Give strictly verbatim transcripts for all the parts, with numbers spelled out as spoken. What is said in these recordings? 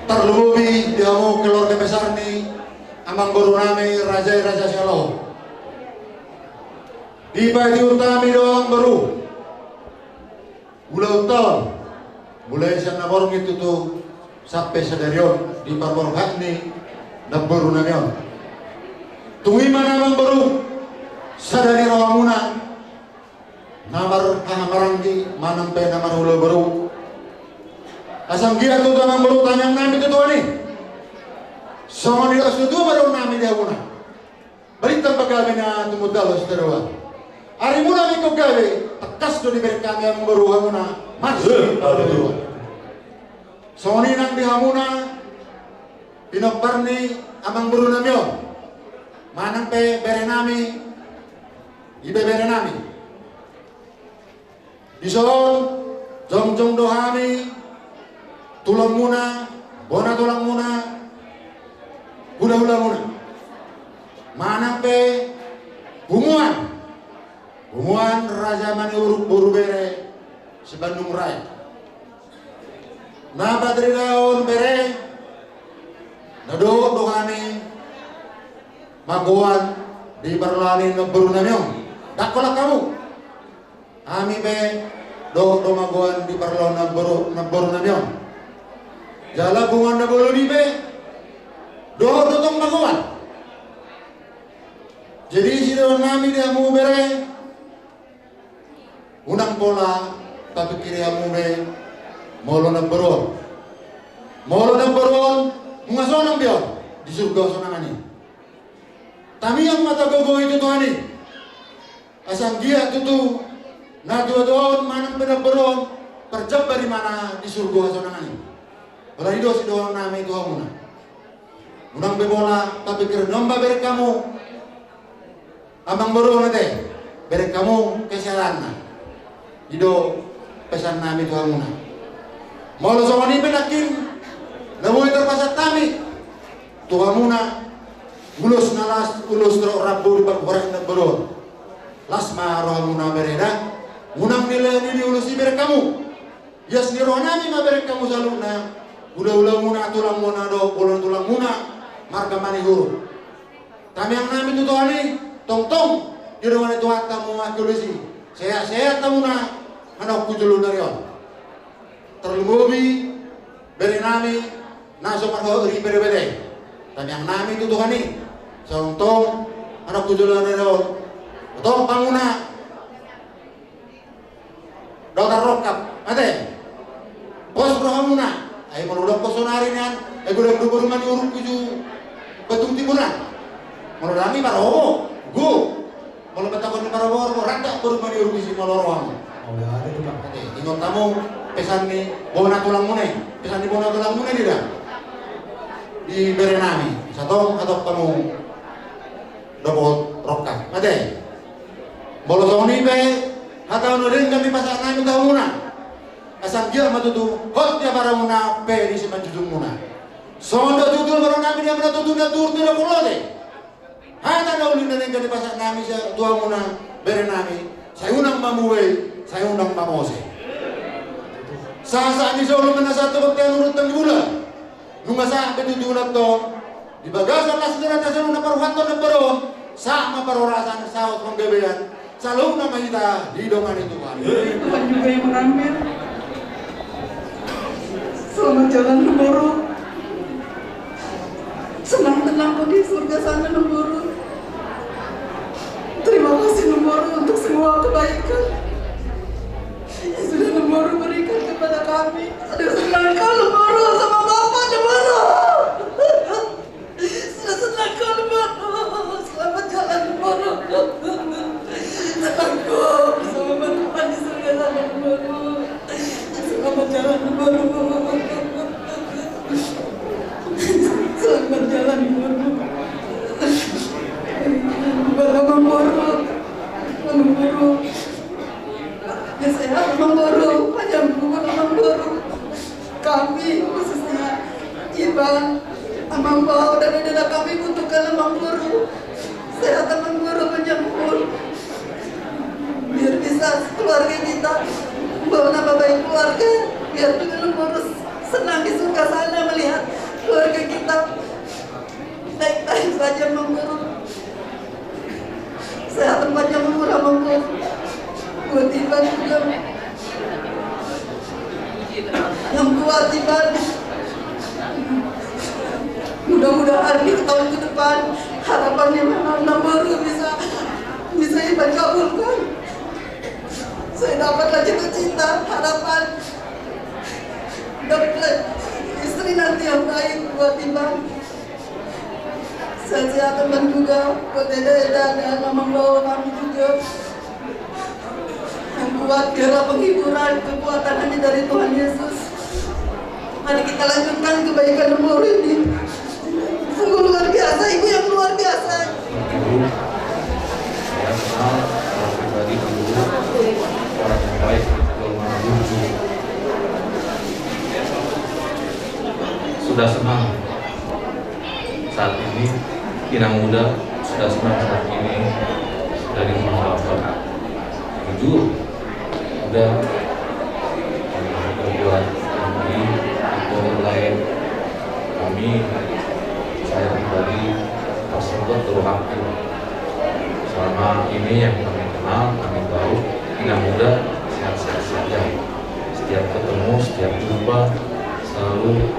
Tarlumobi di hamu keluarga besar ni amangboru nami raja i, Raja Sialoho. Dipaihut hami do, amangboru, ulaonta on, mulai sian na borngin tutu sampe sadari on di parborhat ni namboru nami on. Tung i ma, amangboru, sada ni rohamuna na marhahamaranggi manang pe na marhulahula boru. Asa anggiat tutu, amangboru, tangiang nami tu Tuhan i, songon i do as tutu ma dohonon nami di hamuna. Balintang ma gabe na tumundalhon sitadoan. Arimuna ma ingkon gabe, tangkas do dibereng hami, amangboru, hamuna. Mas. Eh, aduh. Songon i nang di hamuna pinompar ni amangboru nami on, manang pe bere nami, ibebere nami. Dison jongjong do hami, tulangmuna, bona tulangmuna, hulahulamuna, manang pe punguan, punguan Raja Maniuruk, boru bere Sibandung Raek. Na patarida on, bere, na dohot do hami magoan di parloa ni namboru nami on. Ndang holan hamu. Hami pe dohot do magoan di parloa ni namboru, namboru nami on. Jala punguan na bolon i pe dohot do tong magoan. Jadi sidohonon nami di hamu, bere, unang pola tapingkiri hamu be molo namboru on. Molo namboru on, nunga sonang be on di surgo hasonangan i. Tangiang ma tagogo i tu Tuhan i, asa anggiat tutu na tuatua on manang pe namboru on parjambar imana di surgo hasonangan i. Holan i do sidohonon nami tu hamuna. Unang be pola tapingkiri, nunga bereng hamu amangboru on, ate, bereng hamu kesehatanna. I do pesan nami tu hamuna. Molo songon i pe nangkin na boi tarpasahat hami tu hamuna, ulos na las, ulos dohot rambu di parhorasan namboru on. Las ma rohamuna, bere, da. Unang nilehon i di ulos i, bereng hamu. Ias ni roha nami ma bereng hamu saluhutna, hulahulamuna, tulangmuna dohot bona tulangmuna marga Maniuruk. Tangiang nami tu Tuhan i, tongtong didongani Tuhanta hamu angka ulos i. Sehat-sehat hamuna manang tu joloan ni ari on. Tarlumobi bere nami na so marhobas i, bere, bere. Tangiang nami tu Tuhan i, sai tongtong manang tu joloan ni ari on. Tongtong hamuna dohot tarrongkap, ate. Pos rohamuna. Ai molo dohot pos sonari nian, ai godang do boru Maniuruk tu Batung Timur an. Molo dang i, parhobas, go. Molo patahon ni parhobas, go, rap do boru Maniuruk disi molo ro hamu. Oh, ya, ada tuh, Pak. Ate, ingot hamu pesan ni bona tulangmuna i, pesan ni bona tulangmuna i, da, di bere nami. Sai tong hatop hamu dohot rongkap, ate. Molo songon i pe hata na denggan ni pasahat nami tu hamuna, asa anggiat ma tutu hot di abaramuna pe di simanjujungmuna. Songon do tutu abaramuna di hamuna tutu na turut ni dapot lote. Hata na uli na denggan ni pasahat nami tu hamuna, bere nami, sai unang ma muba i, sai unang ma mose. Sahat-sahat ni solu ma na sahat tu bontean, urutan ni bulan. Nunga sahat pe tutu antong di bagasan las ni roha na saluhutna parhuaton namboru on, sahat ma parhorasan, saut panggabean, saluhutna ma hita didongani Tuhan. Tuhan juga yang mengambil. Selamat jalan, namboru. Senang-senang kau di surga sana, namboru. Terima kasih, namboru, untuk semua kebaikan yang sudah namboru berikan kepada kami. Sudah senang kau, namboru, sama bapak, namboru. Sudah senang kau, namboru. Selamat jalan, namboru. Senang kau bersama bapak di surga sana, namboru. Selamat jalan, namboru. Selamat jalan, namboru. Bala namboru. Namboru. Ya, sehat, namboru. Panjang umur, namboru. Kami, khususnya Iban, Amang Bao, dan deda kami butuhkan, namboru. Sehat, namboru, panjang umur. Biar bisa keluarga kita, bawa nama baik keluarga. Biar juga namboru senang di surga sana melihat Tahun ke depan, harapannya memang nomor bisa bisa Iban kabulkan. Saya dapatlah cita-cita, harapan dapat istri nanti yang baik buat Iban. Sehat-sehat Iban juga buat Eda-Eda dan membawa kami juga. Yang kuat biarlah penghiburan, kekuatan hanya dari Tuhan Yesus. Mari kita lanjutkan kebaikan umur ini. Sungguh luar biasa, ibu yang luar biasa. Guru, saya kenal secara pribadi Guru, orang yang baik, Guru Maha Guru. Sudah senang saat ini, Inang Uda sudah senang saat ini dari rumah Bapak. Jujur, Uda, buat kami, itu lain kami, saya pribadi, pas sempat terharu. Selama ini yang kami kenal, kami tahu, Inang Uda sehat-sehat saja. Setiap ketemu, setiap jumpa, selalu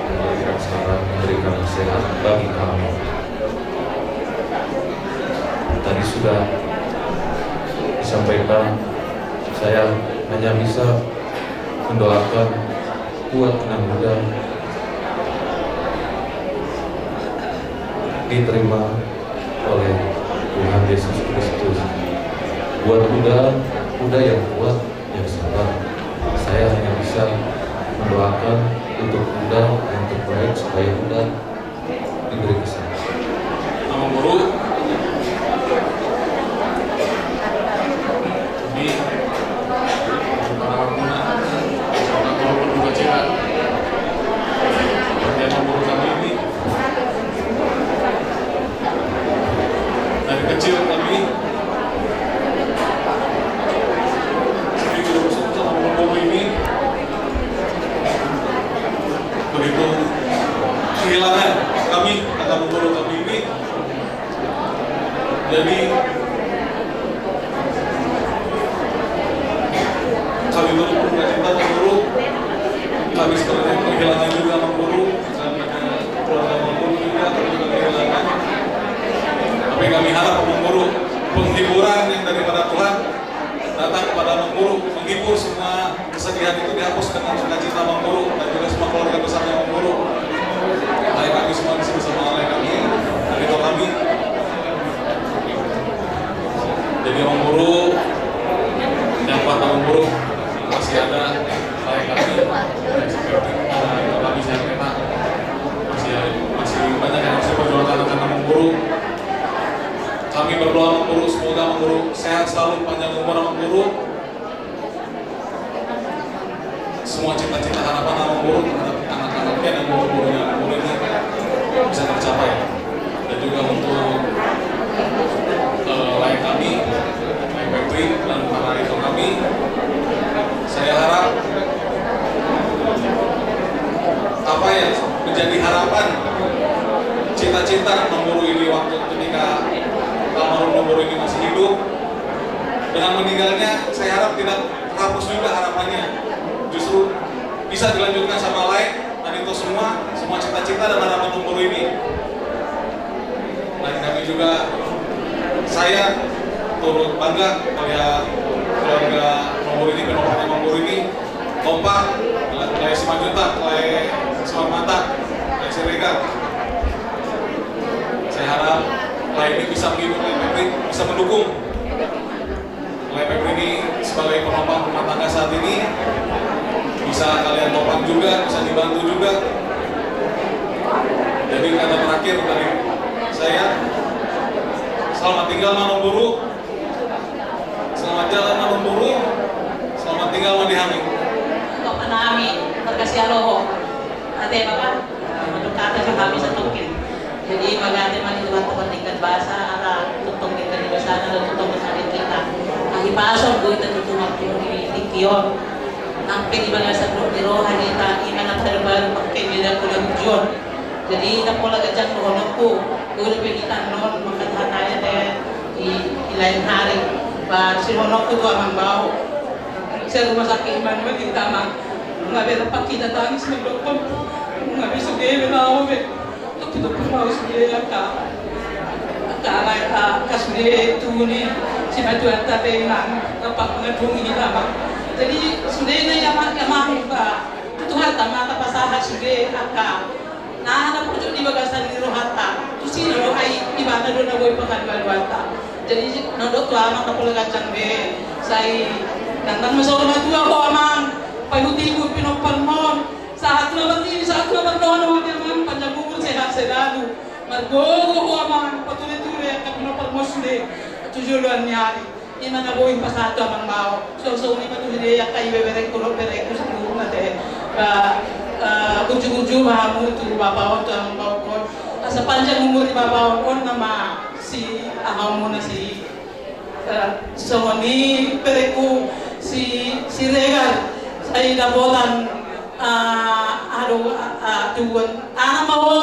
memberikan saran, memberikan nasihat bagi kami. Tadi sudah disampaikan, saya hanya bisa mendoakan buat Inang Uda diterima oleh Tuhan Yesus Kristus. Buat Uda, Uda yang kuat, yang sabar. Saya hanya bisa mendoakan untuk Uda yang terbaik supaya Uda diberi kesehatan. Amang Guru. Ini para muna, para guru berduka cita. Seperti Amang Guru kami ini. Dari kecil kami sering berusung sama Amang Guru ini. Begitu kehilangan kami, kata Amang Guru kami ini. Jadi kami turut berduka cita, Amang Guru. Kami sebenarnya kehilangan juga Amang Guru, dan keluarga Amang Guru juga kami juga kehilangan. Tapi kami harap, Amang Guru, penghiburan yang daripada Tuhan datang kepada Amang Guru, menghibur semua kesedihan itu, dihapus dengan sukacita Amang Guru dan juga semua keluarga besarnya Amang Guru. Alay kami semua di sini sama alay kami, alay kami. Jadi Amang Guru, yang kuat Amang Guru, masih ada alay kami, alay seperti, alay kami sehat, masih, masih banyak yang harus diperjuangkan rekan Amang Guru. Kami berdoa Amang Guru, semoga Amang Guru sehat selalu, panjang umur Amang Guru. Semua cita-cita harapan Amang Guru terhadap anak-anaknya dan guru-gurunya Amang Guru ini bisa tercapai. Dan juga untuk eh, alay kami, alay Febri dan para itu kami, saya harap apa yang menjadi harapan, cita-cita Amang Guru ini waktu ketika almarhum Amang Guru ini masih hidup, dengan meninggalnya saya harap tidak terhapus juga harapannya. Justru bisa dilanjutkan sama alay, dan itu semua, semua cita-cita dan harapan Amang Guru ini. Dan kami juga, saya turut bangga melihat keluarga Amang Guru ini, pinompar Amang Guru ini kompak, alay Simanjuntak, alay Simarmata, alay Siregar. Saya harap alay ini bisa menghibur, alay Febri bisa mendukung. Alay Febri ini sebagai penompang rumah tangga saat ini bisa kalian topang juga, bisa dibantu juga. Jadi kata terakhir dari saya, selamat tinggal Amang Guru. Selamat jalan Amang Guru. Selamat tinggal Amang di hami. Untuk anak kami, terkasih aloho. Ate Bapak, untuk kata kami setokin. Jadi, magate ma di Tuhanta pardenggan basa, ala tutong denggan ni basana, ala tutong denggan ni hita. Ahi pason do hita tutu marpungu di tingki on. Nang pe di bagasan dohot di roha hita, ima na tarbaru pake di daku na ujon. Jadi, ndang pola ganjang dohononku, udah pe hita non, mangkatahon ate, di, di lain hari. Ba, sidohononku tu amang bao. Sian rumah sakit Immanuel hita ma. Nga be rap hita tangis mandokkon. Nga be sude be lao be. Tapi tu Sude angka, angka alai, angka sude tubu ni simatuanta pe, Inang, rap mangandungi, Amang. Jadi sude na i, Amang, Amang, ba tu Tuhanta ma tapasahat sude angka na, na pojok di bagasan ni rohanta. Tusi do, ai Ibana do na boi pangalualuanta. Jadi na dok tu Amang na pola ganjang be, sai dangdang ma saur matua ho, Amang, paihutihut pinomparmon. Sahat tu na marnini, sahat tu na marnono, Amang, panjang umur, sehat selalu. Margogo ho, Amang, patureture angka pinomparmon sude tu joloan ni ari. I ma na boi hupasahat tu Amang, bao. Songon i ma tu sude angka ibeberengku dohot berengku saluhutna, ate. Ba, eh, burju-burju ma hamu tu bapa on, tu Amang, bao on. Asa panjang umur ni bapa on, on nama si aha on, na si Eh, songon i berengku si, si Regar, sai dapotan, ah, aduh, ah, ah, tubuan. Aha ma ho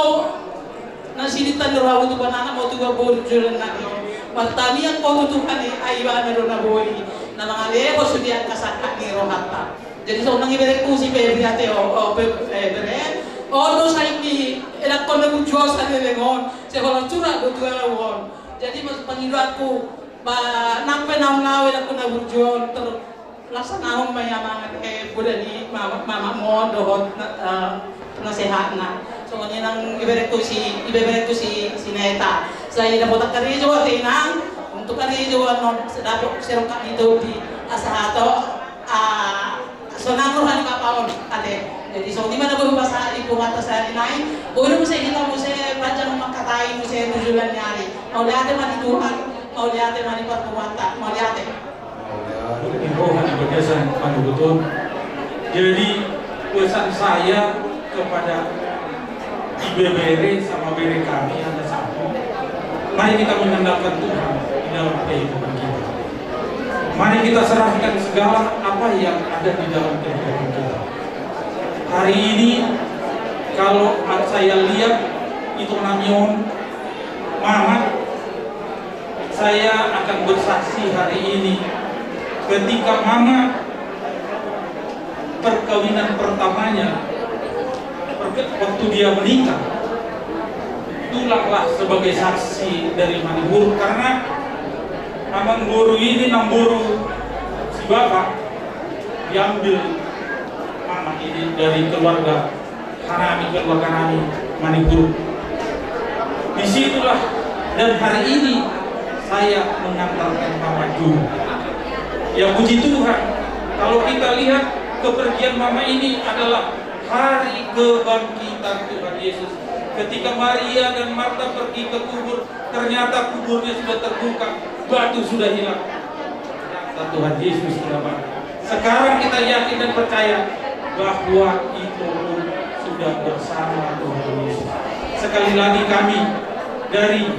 na sininta ni rohamu, tubuan anak ma ho, tubuan boru joloan nari on. Martangiang ho tu Tuhan i, ai Ibana do na boi na mangalehon sude angka sangkap ni rohanta. Jadi songon i berengku si Febri, ate, o, o, Fe-, eh, bere. On do sai ni edakkon na burju on saleleng on, sai holan surat do tu au on. Jadi mas-, pangidoanku, ba, nang pe naung laho edakkon na burju on, terlaksanahon ma i, Amang, eh, poda ni mama, mamam on dohot na, eh, penasehatna. Songon i nang ibeberengku si, ibeberengku si, si Neta. Sai dapotan karejo, ate, Inang, untuk karejo annon, sai dapot sirongkap ni topi, asa hatop, ah, sonang roha ni bapa on, ate. Jadi songon i ma na boi hupasahat di punguanta sahali nai. Boi do muse hita muse panjang mangkatai muse tu joloan ni ari. Mauliate ma di Tuhan, mauliate ma di parpunguanta, mauliate. Mauliate. Di roha di bagasan pandohot on. Jadi pesan saya kepada ibebere sama bere kami hanya satu. Mari kita mengandalkan Tuhan di dalam kehidupan kita. Mari kita serahkan segala apa yang ada di dalam kehidupan kita. Hari ini, kalau saya lihat, ito nami on, Mama, saya akan bersaksi hari ini, ketika Mama perkawinan pertamanya, perke-, waktu dia menikah, tulanglah sebagai saksi dari Manihur, karena Amangboru ini, namboru si Bapak, diambil Mama ini dari keluarga hanami, keluarga nami Manihur. Disitulah, dan hari ini saya mengantarkan Mama juga. Ya, puji Tuhan, kalau kita lihat, kepergian Mama ini adalah hari kebangkitan Tuhan Yesus. Ketika Maria dan Marta pergi ke kubur, ternyata kuburnya sudah terbuka, batu sudah hilang. Ternyata Tuhan Yesus sudah bangkit. Sekarang kita yakin dan percaya bahwa ito pun sudah bersama Tuhan Yesus. Sekali lagi, kami dari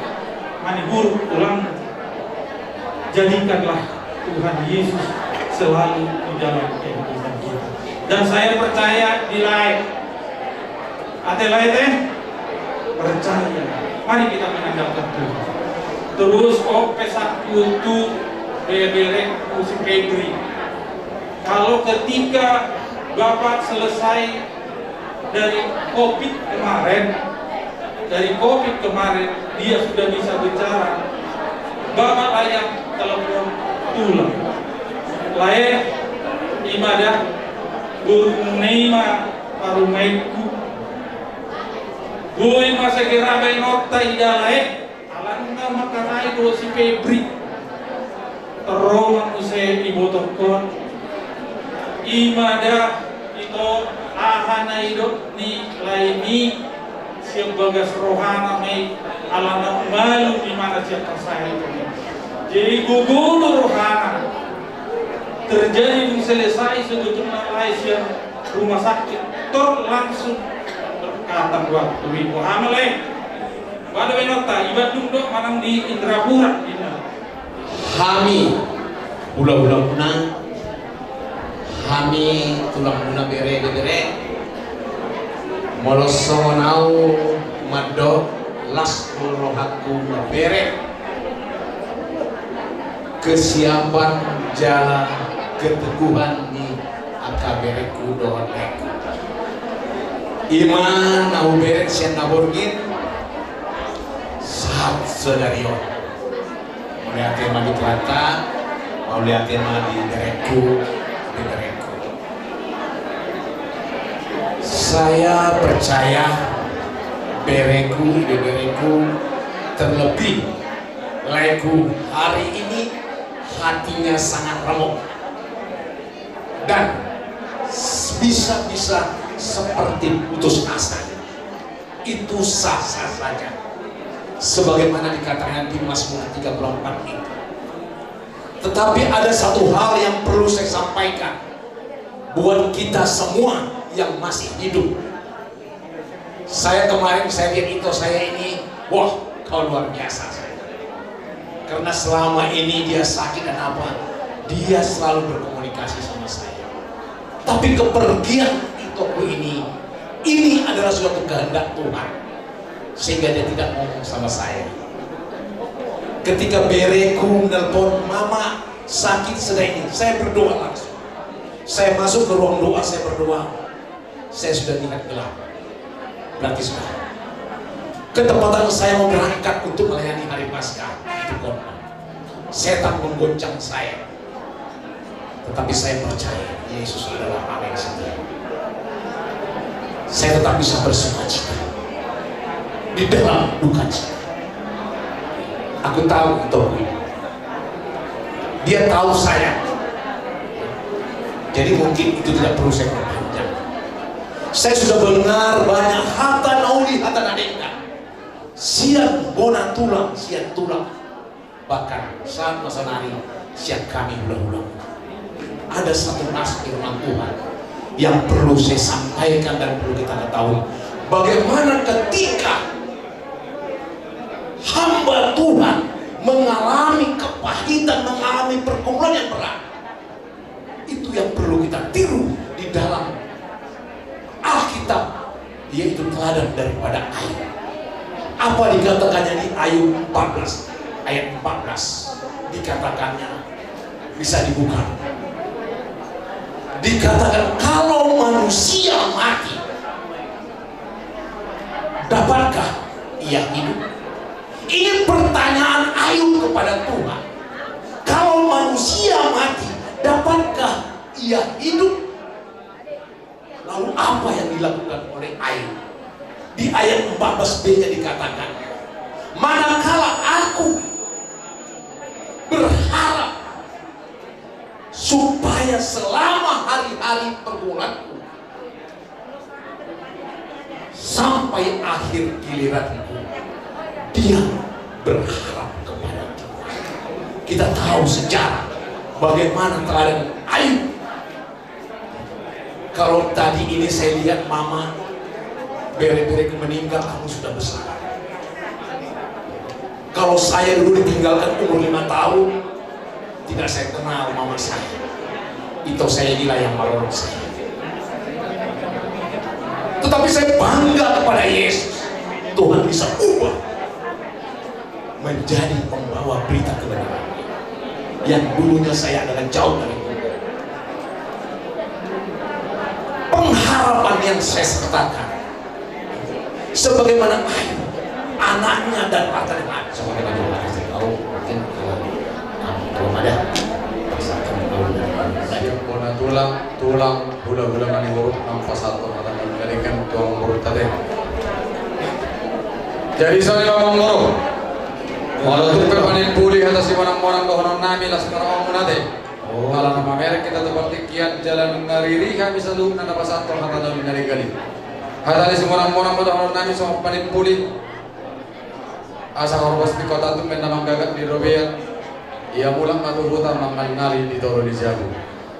Manihur Ulang, jadikanlah Tuhan Yesus selalu di dalam kehidupan kita. Dan saya percaya di lae. Ate, lae, ate? Percaya. Mari kita mengandalkan Tuhan. Terus, oh, pesanku tu beberengku si Febri. Kalau ketika Bapak selesai dari covid kemarin, dari covid kemarin, dia sudah bisa bicara. Bapak layak telepon tulang. Lae, i ma da, boru muna i ma parumaenku. Boi ma segera baenonta i da, lae. Alana mangkatai do si Febri. Torro ma muse ibotohon. I ma da, ito, aha na nidok ni laemi, sian bagas rohana ma i, alana malum imana sian parsahit. Jadi gogo do rohana. Terjadi dung selesai sebetulna lae sian rumah sakit, tor langsung berkata waktu i, boha ma, lae? Boha do baenonta, i Bandung do manang di Indrapura, ninna. Hami hulahula muna, hami tulang muna, bere, bebere. Molo songon au mandok, las do rohangku, bere, kesiapan jala keteguhan ni angka berengku dohot laengku. I ma na hubereng sian na borngin, Saudari on. Mauliate ma di Tuhanta, mauliate ma di bereku, di bereku. Saya percaya bereku, di bereku, terlebih laeku hari ini hatinya sangat remuk dan bisa-bisa seperti putus asa. Itu sah-sah saja. Sebagaimana dikatakan di Mazmur tiga puluh empat itu. Tetapi ada satu hal yang perlu saya sampaikan buat kita semua yang masih hidup. Saya kemarin, saya lihat Ito saya ini, wah, kau luar biasa saya. Karena selama ini dia sakit dan apa, dia selalu berkomunikasi sama saya. Tapi kepergian Itoku ini, ini adalah suatu kehendak Tuhan. Sehingga dia tidak ngomong sama saya. Ketika bereku menelpon, "Mama sakit sedang ini," saya berdoa langsung. Saya masuk ke ruang doa, saya berdoa. Saya sudah lihat gelap. Berarti sudah. Ketepatan saya mau berangkat untuk melayani hari Paskah. Itu khotbah. Setan menggoncang saya. Tetapi saya percaya Yesus adalah Allah yang setia. Saya tetap bisa bersukacita di dalam duka cita. Aku tahu itu. Dia tahu saya. Jadi mungkin itu tidak perlu saya perpanjang. Saya sudah mendengar banyak hata na uli, hata na denggan. Sian bona tulang, sian tulang. Bahkan sahat ma saonari sian hami hula-hula. Ada satu nas firman Tuhan yang perlu saya sampaikan dan perlu kita ketahui. Bagaimana ketika hamba Tuhan mengalami kepahitan, mengalami pergumulan yang berat. Itu yang perlu kita tiru di dalam Alkitab, yaitu teladan daripada Ayub. Apa dikatakannya di Ayub empat belas ayat empat belas? Dikatakannya, bisa dibuka. Dikatakan, kalau manusia mati, dapatkah ia hidup? Ini pertanyaan Ayub kepada Tuhan. Kalau manusia mati, dapatkah ia hidup? Lalu apa yang dilakukan oleh Ayub? Di ayat empat belas B-nya dikatakan, manakala aku berharap supaya selama hari-hari pergumulanku sampai akhir giliranku, dia berharap kepada Tuhan. Kita tahu sejarah bagaimana teladan Ayub. Kalau tadi ini saya lihat mama, bere-bereku meninggal, kamu sudah besar. Kalau saya dulu ditinggalkan umur lima tahun, tidak saya kenal mama saya. Ito saya inilah yang menolong saya. Tetapi saya bangga kepada Yesus. Tuhan bisa ubah menjadi pembawa berita kebenaran. Yang dulunya saya adalah jauh dari Tuhan. Pengharapan yang saya sertakan sebagaimana Ayub, anaknya dan partai lain. Sebagaimana Tuhan kasih tahu, mungkin kalau, nah, belum ada. Pasahat tahu dari mana. Bona tulang, tulang, hula-hula na nihuruk, nang pasahat hata na ningalikan tulang burut tadi. Jadi songon i ma amang boru. Molo tung pe panimpuli hata simonang-monang dohonon nami, las ma roha muna ate. Ala na mamereng hita tu partingkian jala nunga riri hami saluhutna na pasahat hata na ningalikan i. Hata ni simonang-monang ma dohonon nami songon panimpuli. Asa horbo di kota tumben na manggagat di robean. Ia mulak ma tu huta mangalngali di toru ni jabu.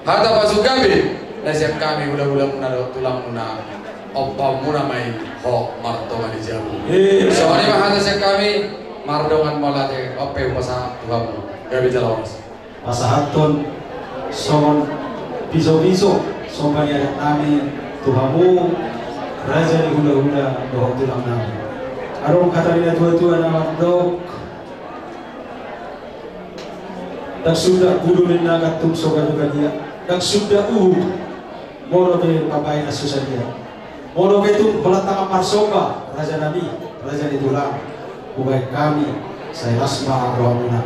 Hata pasu gabe na sian hami hula-hula muna dohot tulang muna. Ompu muna ma i ho martonga ni jabu. Songon i ma hata sian hami, mardongan mauliate, on pe hupasahat tu hamu. Gabe jala horas. Pasahathon songon piso-piso somba ni adat nami tu hamu, raja ni hula-hula dohot tulang nami. Adong hata ni na tua-tua na mandok, ndang suda budu ninna gantung so gabe badia, ndang suda uhum molo pe pabaen na so sadia. Molo pe tung holan tangan marsomba, raja nami, raja ni tulang, hubaen hami Sai las ma rohamuna.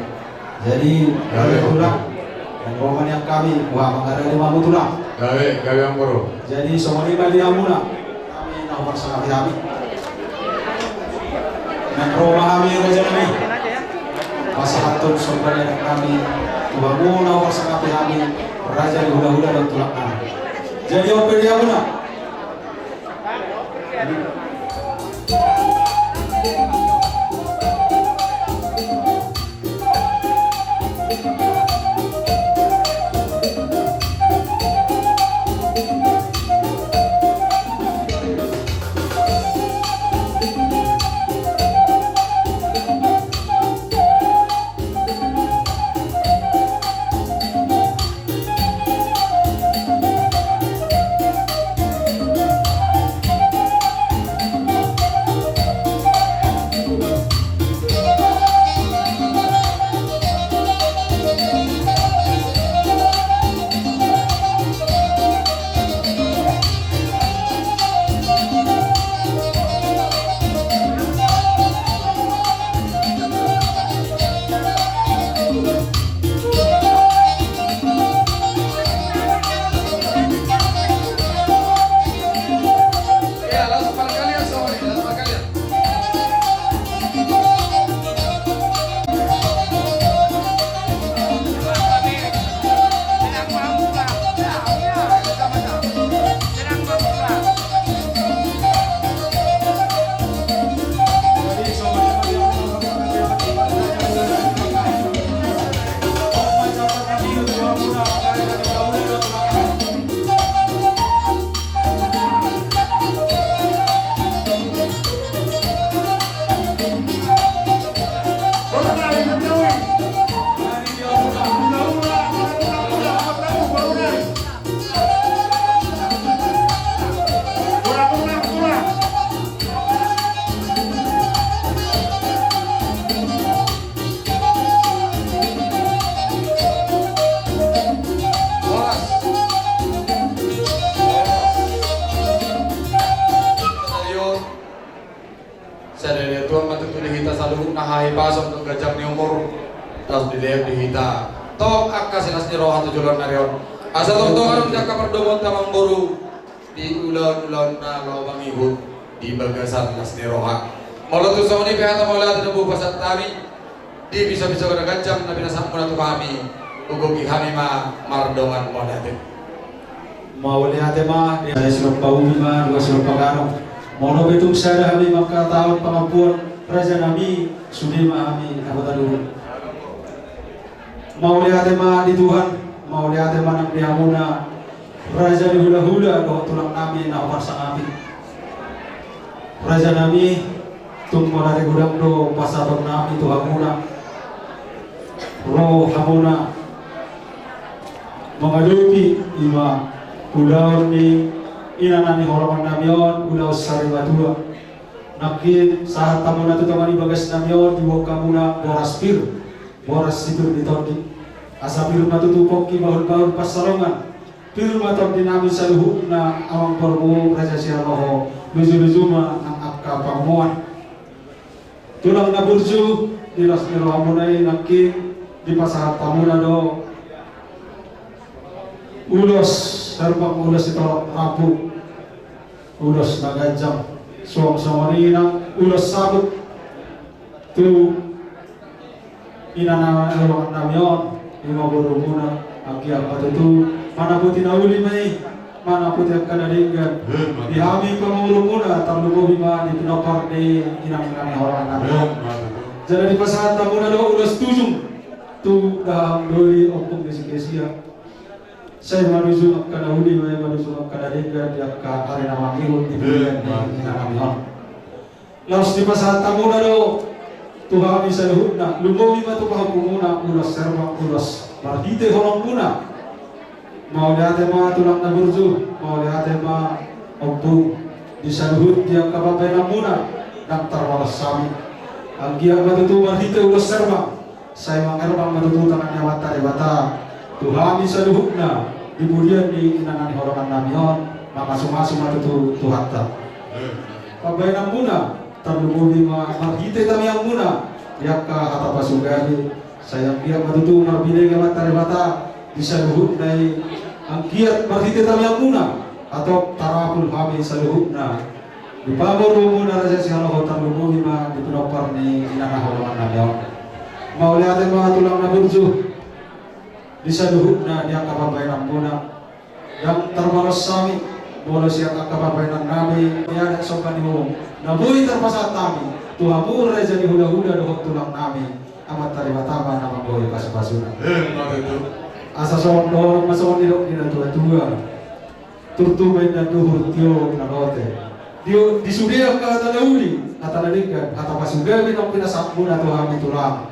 Jadi, gabe, gabe, Tulang. Naeng ro ma nian hami, wah, mangarade ma hamu, Tulang. Gabe, gabe, amang boru. Jadi, songon i ma di hamuna. Hami na huparsangapi hami. Naeng ro ma hami, raja nami. Pasahathon somba ni adat nami tu hamu na huparsangapi hami, raja ni hulahula dohot tulang nami. Jadi, on pe di hamuna. Sada ni Tuhan ma tutu di hita saluhutna hahipason dohot ganjang ni umur. Laos dilehon di hita tong angka silas ni roha tu joloan ni ari on. Asa tongtong adong di angka pardomuanta, amang boru, di ulaon-ulaonna laho mangihut di bagasan las ni roha. Molo tung songon i pe hata mauliate na boi hupasahat hami, di piso-piso na ganjang na pinasahatmuna tu hami, ugopi hami ma mardongan mauliate. Mauliate ma, di sada silompa ubi ma, dua silompa ganup. Molo pe tung sada hami mangkatahon pangampuon, raja nami, sude ma hami na boi taduhut. Mauliate ma di Tuhan, mauliate ma nang di hamuna, raja ni hulahula dohot tulang nami na huparsangapi. Raja nami, tung mauliate godang do pasahaton nami tu hamuna. Ro hamuna mangadopi ima ulaon ni inana ni holongan nami on, ulaon sari matua. Nangkin sahat hamuna tu tonga ni bagas nami on, diboan hamuna boras pir, boras si pir ni tondi. Asa pir ma tutu pongki bahul-bahul pansalongan. Pir ma tondi nami saluhutna, amang boru, raja Sihaloho, luju-luju ma nang angka pangomoan. Tulang na burju, di las ni rohamuna i nangkin dipasahat hamuna do ulos herbang, ulos sitolop rambu, ulos na ganjang, suang songon i nang ulos sabut tu inana ni holongan nami on, ima borumuna, anggiat ma tutu manaputi na uli ma i, manaputi angka na denggan. Di hami pangurumuna, tarlumobi ma di pinompar ni inang nami holongan nami on. Jala dipasahat hamuna do ulos tujung tu dahahang doli, ompung ni si Kesia. Sai manujung angka na uli ma i, manujung angka na denggan di angka ari na mangihut di bulan ni inang nami on. Laos dipasahat hamuna do tu hami saluhutna, lumobi ma tu pahompumuna ulos herbang, ulos marhite holongmuna. Mauliate ma tulang na burju, mauliate ma ompung di saluhut di angka pambahenanmuna, ndang tarbalos hami. Anggiat ma tutu marhite ulos herbang, sai mangerbang ma tutu tangan ni Amanta Debata tu hami saluhutna di pudian ni inana ni holongan nami on, mangasumasu ma tutu Tuhanta. Pambahenanmuna, tarlumobi ma marhite tangiangmuna, Di angka hata pasugadi, sai anggiat ma tutu marbinege Amanta Debata di saluhutna i, anggiat marhite tangiangmuna, hatop tarapul hami saluhutna di pamoruonmuna Raja Sihaloho, tarlumobi ma di pinompar ni inang na holongan nami on. Mauliate ma tulang na burju di saluhutna di angka pambahenanmuna. Ndang tarbalos hami molo sian angka pambahenan nami, di adat somba ni uhum na boi tarpasahat hami tu hamu raja ni hulahula dohot tulang nami, Amanta Debata ma na manggohi pasupasuna. Emma tutu. Asa songon dohonon ma songon nidok ni natuatua: Turtu ma indahan duhur, tio na lote. Di, di sude angka hata na uli, hata na denggan, hata pasugadi naung pinasahatmuna tu hami tulang,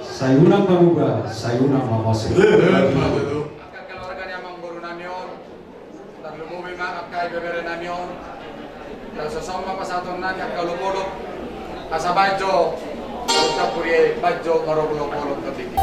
sai unang mamuba, sai unang mamose. Emma tutu. Angka keluarga ni amangboru nami on, tarlumobi ma angka ibebere nami on, laos songon i ma pasahaton nami angka olopolop. Asa baen jo tampuri, baen jo marolopolop tondingi.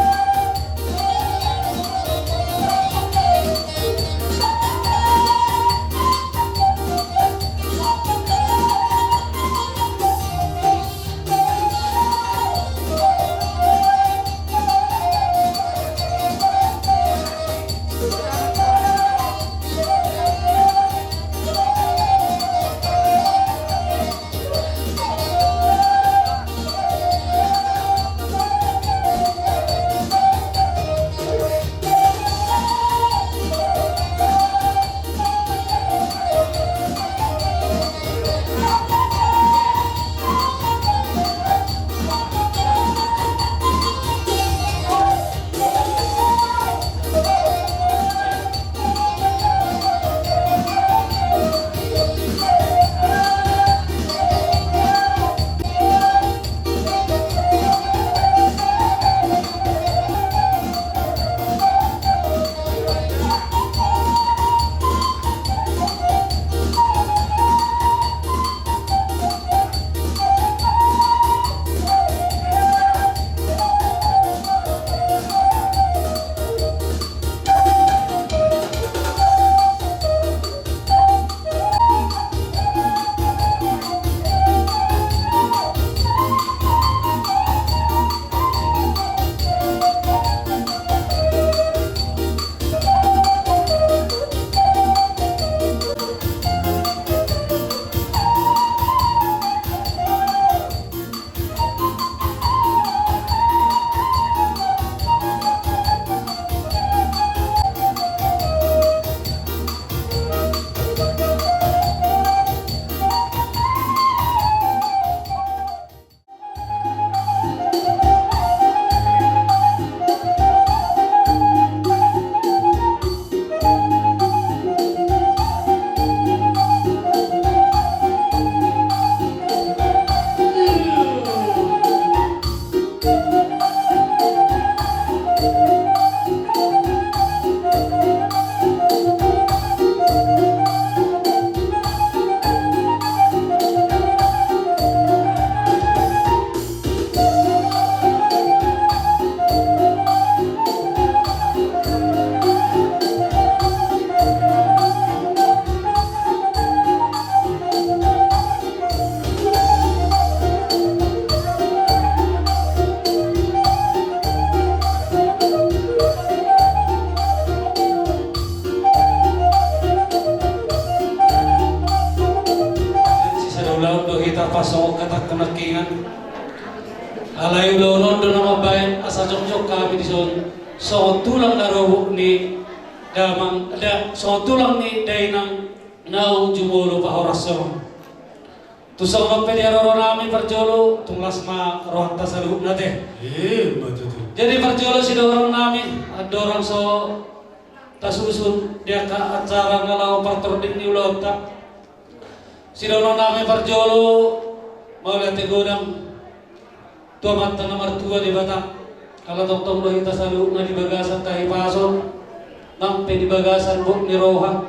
Sisada ulaon do hita pasonggop hata nangkiningan. Alai ulaon on do na mambahen asa jongjong hami dison songon tulang na robot ni damang, da, songon tulang ni dainang naung jumolo pahorashon. Tung songon on pe di haroro nami parjolo, tung las ma rohanta saluhutna te. Emma tutu. Jadi parjolo sidohonon nami, andorang so tasusun di angka acara na laho partording ni ulaonta, sidohonon nami parjolo, mauliate godang tu Amanta na martua Debata, ala tongtong do hita saluhutna di bagasan hahipason, nang pe di bagasan bot ni roha.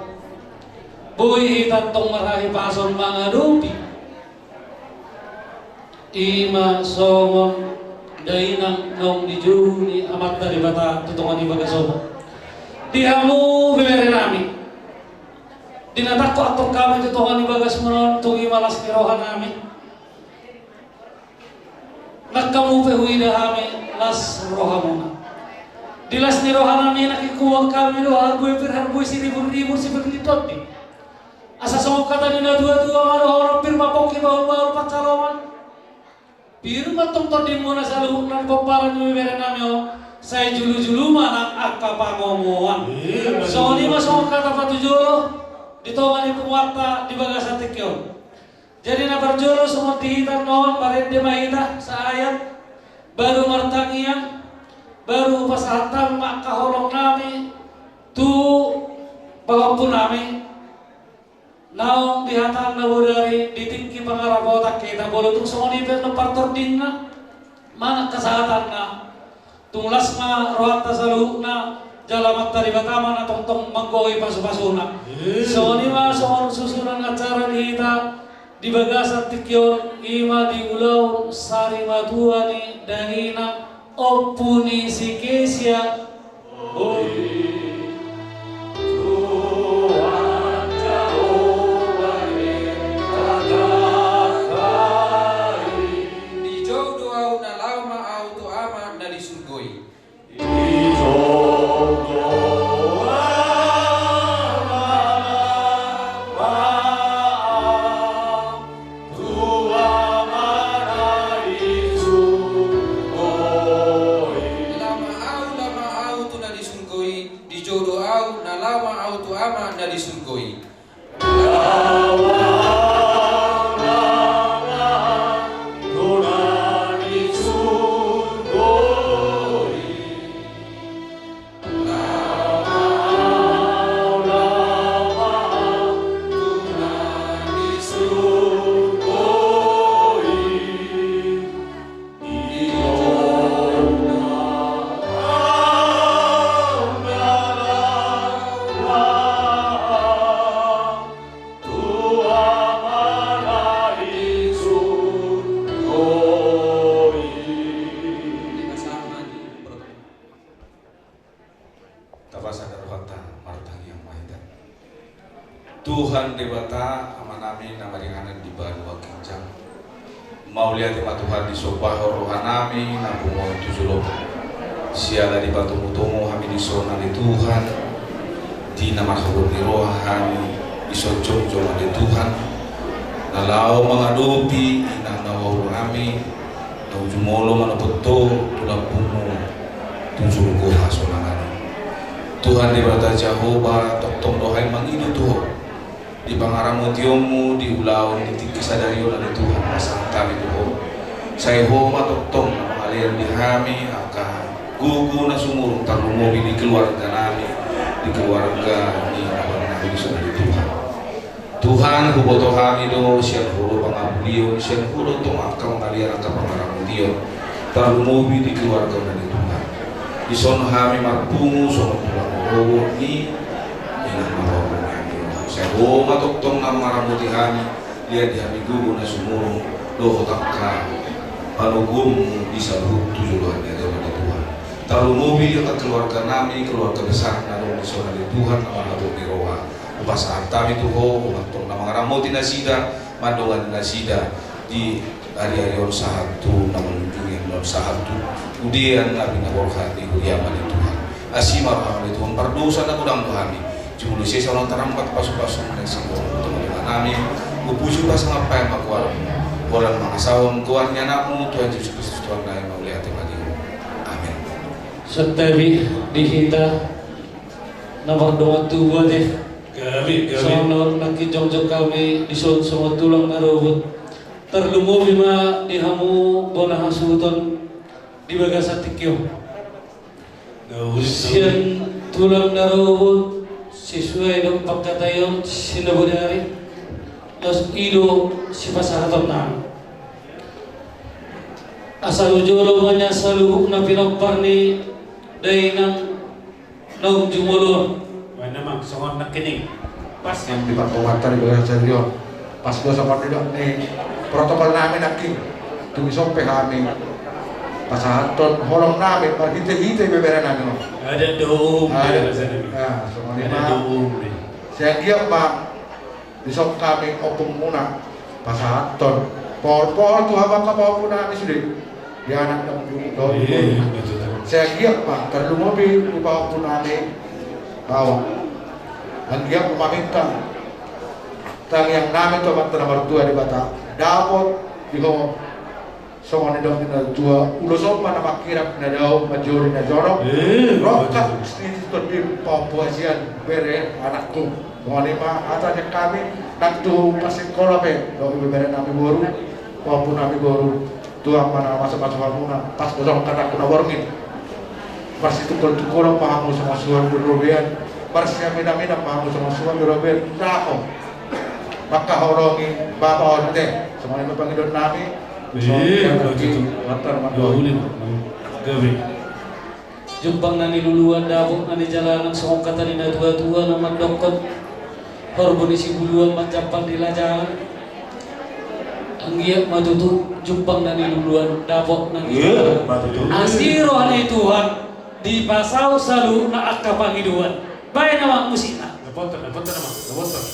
Boi hita tong marhahipason mangadopi, i ma songon dainang naung dijou ni Amanta Debata tu tonga ni bagas on. Di hamu bebere nami, di na tangko antong hami tu tonga ni bagasmuna on, tung i ma las ni roha nami. Nang hamu pe huida hami las rohamuna. Di las ni rohanami nangkin huboan hami do harbue pir, harbue siribur-ribur, sipir ni tondi. Asa songon hata ni natua-tua ma dohonon: Pir ma pongki, bahul-bahul pansalongan. Pir ma tong tondimuna saluhutna di pomparan ni beberenami on, sai julu-julu ma nang angka pangomoan. Songon i ma songon hata patujolo di tonga ni punguanta di bagasan tingki on. Jadi na parjolo songon di hita annon, marende ma hita saayat, baru martangiang, baru pasahat hami ma angka holongnami tu pahompunami naung dihatahon na bodari di tingki pangarapotan hita. Molo tung songon i pe annon partordingna manang hasahatanna, tung las ma rohanta saluhutna, jala Amanta Debata ma na tongtong manggohi pasu-pasuna. Songon i ma songon susunan acara di hita di bagasan tingki on, i ma di ulaon sarimatua ni dainang Ompu ni si Kesia. Dijou do ahu, na laho ma ahu tu Ama na di surgo i. Laho ma ahu, laho ma ahu tu na di surgo i. Dijou do ahu, na laho ma ahu tu Ama na di surgo i. Tapasahat rohanta, martangiang ma hita. Tuhan Debata, Amanami na maringanan di banua ginjang, mauliate ma Tuhan, disombahon rohanami na pungu on tu jolom. Siala dipatomutomu hami dison ale Tuhan, di na marhabot ni roha hami dison jongjong ale Tuhan, na laho mangadopi inang na huahurami, naung jumolo manopot Ho tu lambungmu tu surgo hasonangan i. Tuhan Debata Jahowa, tongtong do hami mangido tu Ho di pangaramotionmu di ulaon di tingki sadari on ale Tuhan, pasahat hami tu Ho. Sai Ho ma tongtong na mangalean di hami angka gogo na sumurung, tarlumobi di keluarganami, di keluarga ni abangnami dison ale Tuhan. Tuhan, huboto hami do sian Ho do pangapulion, sian Ho do tong angka mangalean angka pangaramotion, tarlumobi di keluarga on ale Tuhan. Dison hami marpungu songon tulang rorobot ni inang na huahurami on. Sai Ho ma tongtong na mangaramoti hami, lean di hami gogo na sumurung dohot angka panoguonmu di saluhut tu joloan ni ari on ale Tuhan. Tarlumobi di angka keluarganami, keluarga besar na adong dison ale Tuhan, na marhabot ni roha. Hupasahat hami tu Ho, Ho ma tong na mangaramoti nasida, mandongani nasida di ari-ari on sahat tu na mangunjungi annon sahat tu udean na pinaborhat ni huriam ale Tuhan. Asi ma roham ale Tuhan, pardosa na godang do hami. Jumolo sesa unang tarambat pasu-pasum na singkop tu tonga-tonganami. Hupuji pasangap hami ma goarmu, holan mangasahon goar ni Anakmu Tuhan Jesus Kristus Tuhannami, mauliate ma di Ho. Amen. Santabi di hita na mardongan tubu ate. Gabe, gabe. Songon on nangkin jongjong hami dison songon tulang na rorobot, tarlumobi ma di hamu bona hasuhuton di bagasan tingki on. Gabe. Sian tulang na rorobot, sesuai dohot pangkataion si na bodari, laos i do sipasahatonnami. Asa hujolo ma nian saluhut na pinompar ni dainang naung jumolo on. Baen ma songon nangkin i. Pas. Yang di partongan tadi bagasan sadari on. Pas do songon nidok ni protokolnami nangkin. Tung dison pe hami pasahathon holongnami marhite-hite beberenami on. Adat do um. Ah, songon i ma. Adat do um. Sai anggiat ma dison hami ompungmuna pasahathon pohol-pohol tu hamu angka pahompunami sude. Di anak dan di dohot. Iya, iya, betul, betul. Sai anggiat ma, tarlumobi di pahompu nami, bahwa anggiat ma maminta tangiang nami tu Amanta na martua Debata, dapot di ho songon nidok ni na tua, ulos on ma na mangkirap na dao, manjori na jonok. Eh, rongkap betul. Sini tondi pahompu hasian bere anakku. Songon i ma hata ni hami, nang tu parsikola pe, dohot ibebere nami boru, pahompu nami boru. Tuhan ma na mamasu-masu hamuna, pas do songon hatangku na borngin. Marsitungkol-tungkolan ma hamu songon suan di robean, marsiamin-aminan ma hamu songon suan di robean. Dapot mangkaholongi bapa on, ate. Songon i ma pangidoan nami. Iya, songon i ma betul. Mantap, mantap. Dua ulin. Gabe. Jumpang na niluluan, dapot na nijalanan, songon hata ni na tua-tua na mandokkon: Horbo ni sibuluan manjampal di lajangan. Anggiat ma tutu jumpang na niluluan, dapot na nijalanan. Iya, ma tutu. Asi roha ni Tuhan, dipasaut saluhutna angka pangidoan. Baen nama musikna. Dapotan, dapotan nama, dapotan.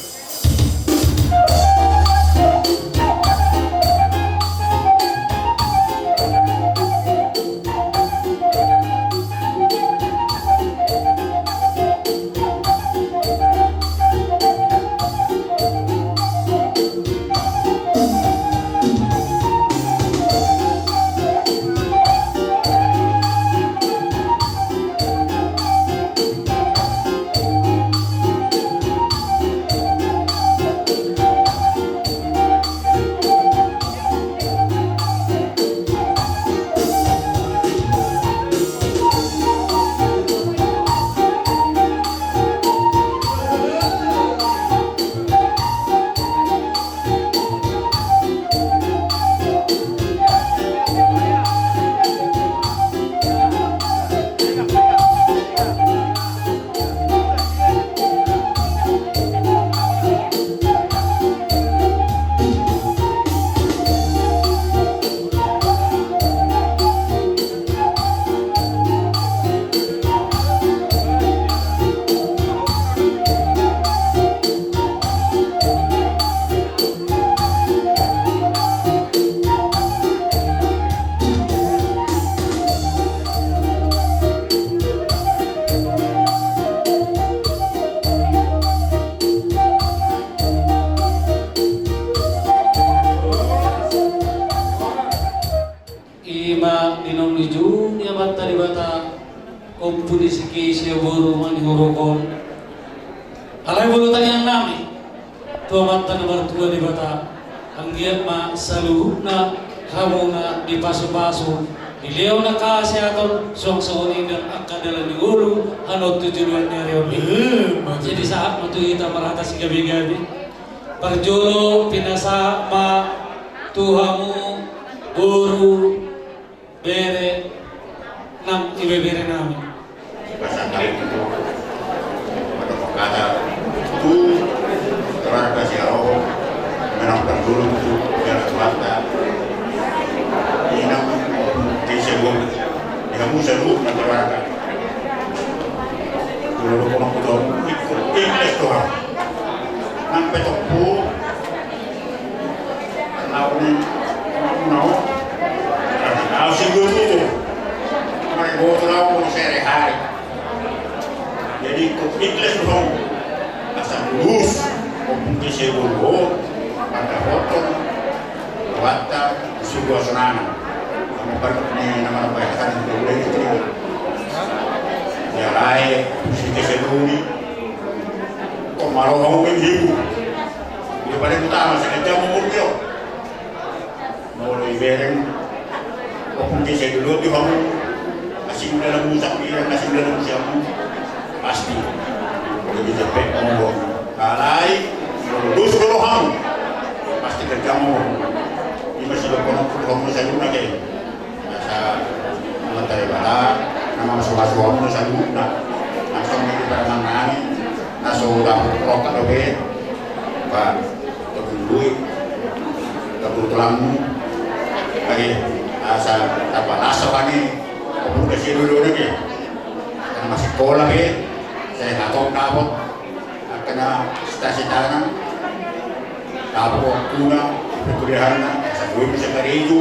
I ma di naung dijou ni Amanta Debata, ompu ni si Keisha boru, manihuruk on. Alai molo tangiang nami tu Amanta na martua Debata, anggiat ma saluhutna hamuna dipasu-pasu, dilehon angka hasehaton, suang songon i nang angka dalan ni ngolu, hanon tu joloan ni ari on. Eh, ma tutu. Jadi sahat ma tu hita marhata sigabe-gabe. Parjolo pinasahat ma tu hamu boru, bere nang ibebere nami. Pasahat tu, mandok hata tu keluarga siaroho, menang parjolo tu keluarga, inang Keisha boru, di hamu saluhutna keluarga. Jolo do kono kudo, ikut ikhlas Tuhan. Nang pe tompu Au ni, au ni, au singgung itu. Mereka botor au mau sehari-hari. Jadi ikut ikhlas dong. Asal lulus, kompetisi dulu, pada foto, watta, sudah senang. Sama pada ni nama apa ya, kan itu boleh itu. Ya lae, kompetisi dulu ni. Kok malah mau main ibu? Dia paling utama, saya jam umur dia. Molo ibereng, ompung ke sai dulu di hamu, asing dalam musik, ibereng asing dalam musik hamu. Pasti. Molo di jepek, molo alai, molo dus dulu hamu. Pasti kerja hamu. Ini masih berkono, hamu saya guna ke. Asa, Amanta Debata, nama masuk-masuk hamu, saya guna. Langsung di permainan, naso dapur rokok, oke. Pak. Togului, togului tulangmu. Age, asa, tapa naso kami, buka si dulu lagi. Karena masih sekolah, ya. Saya nggak tahu kenapa. Karena cita-citanya, apa waktunya, perkuliahannya, saya belum bisa kerja.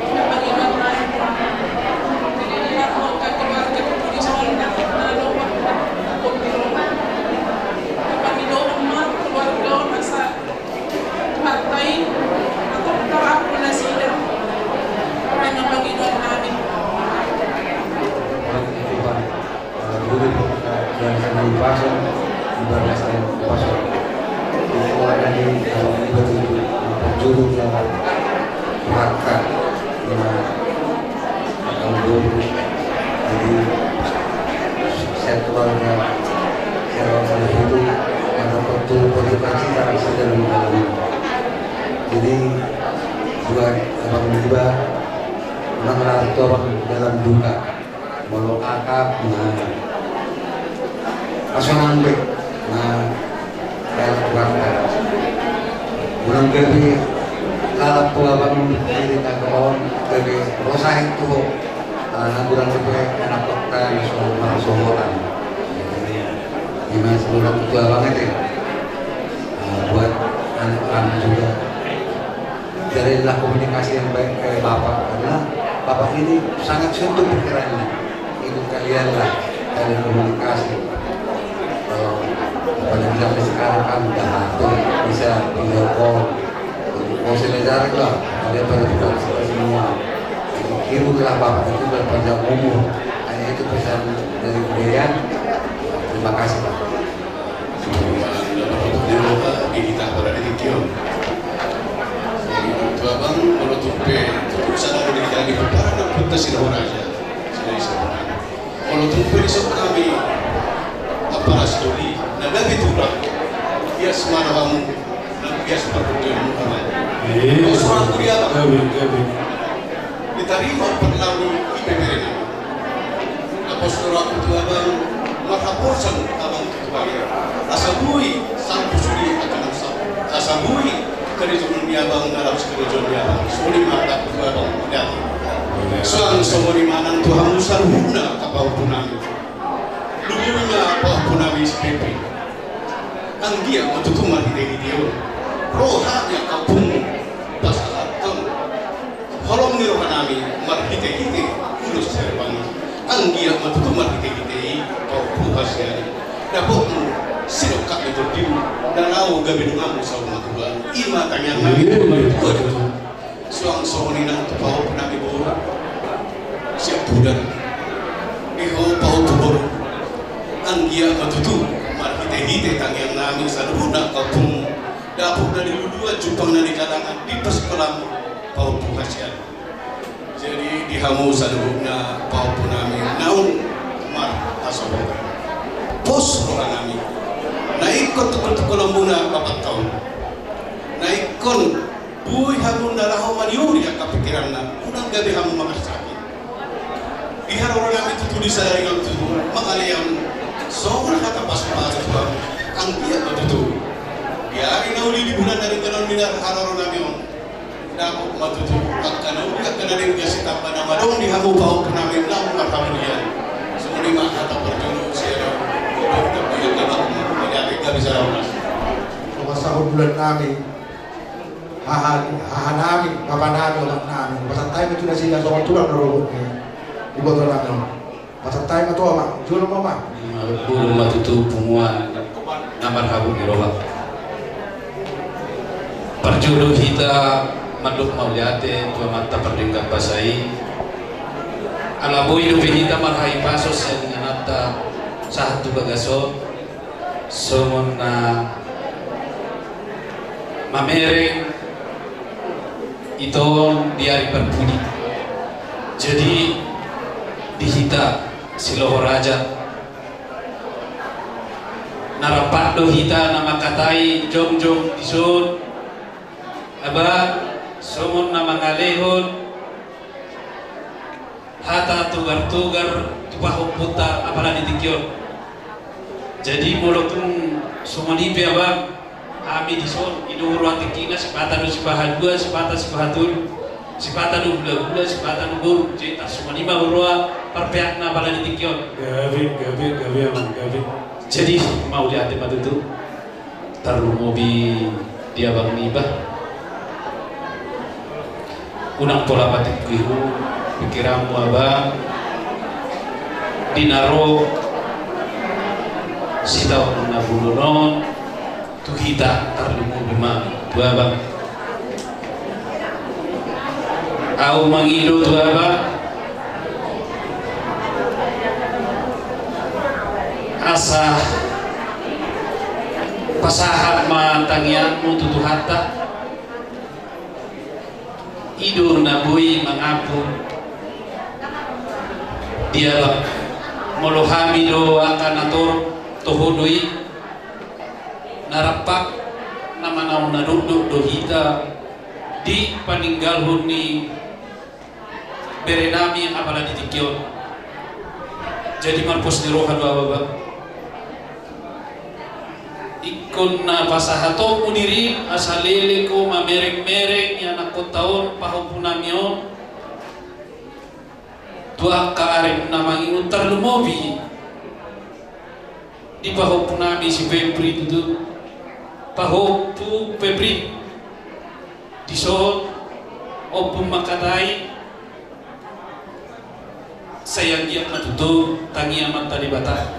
Jadi, buat abang iba tu, parjolo tu, rangka na akan boru. Jadi, sian keluarga, sian keluarga itu, mendapatkan motivasi dari dalam dalam. Jadi, buat abang iba, menang lah tu abang dalam duka. Molo kakak, nah, asa nang be, nah, dalam keluarga. Unang gabe lalap tu abang diri kakak on, gabe rosahin tu ho. Alana unang gabe anak kota na so marsohotan. Ima saluhut tu abang ate. Ah, buat anak-anak juga. Jalinlah komunikasi yang baik ke Bapak, karena Bapak ini sangat sentuh pikirannya. Ikut kalianlah jalin komunikasi. Kalau apalagi zaman sekarang kan udah H P, bisa video call. Nggak usah diajarin lah, kalian pada tinggal semua. Jadi, kirimlah Bapak itu berpanjang umur. Hanya itu pesan dari beliau. Terima kasih, Pak. Di hita pada di tingki on. Jadi, tu abang, molo tung pe, tu sana molo di hita di Pepara, na puta sila horaja. Sila isa. Molo tung pe di sop kami, apa ras doli, na gabe tulang. Bias mana kamu, na bias perbudianmu, abang. Iya. Kau surat kuliah, abang. Gabe, gabe. Ditarima perlalu I P B R. Apostol aku tu abang, marhaposan abang tu Tuhan. Asa boi salpu sude angka na salpu. Asa boi karejo ni abang na laos karejo ni abang. Songon i ma tu abang. Suang songon i ma nang tu hamu saluhutna angka pahompu nami. Lumobi ma pahompu nami si Pepe. Anggiat ma tutu marhitehite on. Roha ni angka ompunmu. Pasahathon. Holong ni roha nami marhitehite ulos sian abang i. Anggiat ma tutu marhitehite i pahompu hasian i. Dapotmu sidok hami tondimuna na laho gabe donganmu saur matua. I ma tangiang nami tu martua. Suang songon i nang tu pahompu nami boru. Siap pudan. Di ho pahompu boru. Anggiat ma tutu marhitehite tangiang nami saluhutna pahompu. Dapot na di luluan, jumpang na di galangan, di parsikolaan pahompu hasian. Jadi di hamu saluhutna pahompu nami naung marhasohotan. Pos roha nami. Na ingkon tungkol-tungkol lambuna papat taon. Na ingkon boi hamu na laho maniuri angka pikiranna, unang gabe hamu mangarsaki. Di haroro nami tutu di sadari on tutu mangalean songon hata pasu-pasu tu hamu, anggiat ma tutu. Di ari na uli, di bulan na denggan on, di haroro nami on, dapot ma tutu angka na uli, angka na denggan, sitamba na adong di hamu pahompu nami naung marhamulian. Songon i ma hata parjolo sian au. Gabe sada horas. Bulan nami, haha, haha nami, bapa nami, omak nami, pasahat hami tu nasida songon tulang na rorobot ni iboto nami. Pasahat hami ma tu omak, jolo ma omak. Marbulung ma tutu punguan na marhabot ni roha. Parjolo hita mandok mauliate tu Amanta pardenggan basa i. Ala boi dope hita marhahipason sian ingananta sahat tu bagas on. Songon na mamereng ito on di ari parpudi. Jadi di hita Siloho Raja na rap do hita na mangkatai jongjong dison, aba songon na mangalehon hata togar-togar tu pahompunta apala di tingki on. Jadi molo tung songon i pe abang, hami dison i do huroha tingkina, sipata do sipahalua, sipata sipahatolu, sipata do hulahula, sipata do boru. Jadi tarsongon i ma huroha parpeakna apala di tingki on. Gabe, gabe, gabe abang, gabe. Jadi mauliate ma tutu. Tarlumobi di abang niba. Unang pola patingkihu pingkiranmu abang. Di na ro sitaonon na bolon on tu hita, tarlumobi ma tu abang. Ahu mangido tu abang asa pasahat ma tangiangmu tu Tuhanta. I do na boi mangampun di abang. Molo hami do angka na torop, toho do i. Na rap na manaon na dokdok do hita di paninggalhon ni bere nami apala di tingki on. Jadi marpos ni roha do ahu abang. Ingkon na pasahatonmu dirim asa leleng ho mamereng-mereng ianakhonta on, pahompu nami on. Tu angka ari na mangihut, tarlumobi di pahompu nami si Febri tutu, pahompu Febri. Dison ompung mangkatai, sai anggiat ma tutu tangi Amanta Debata.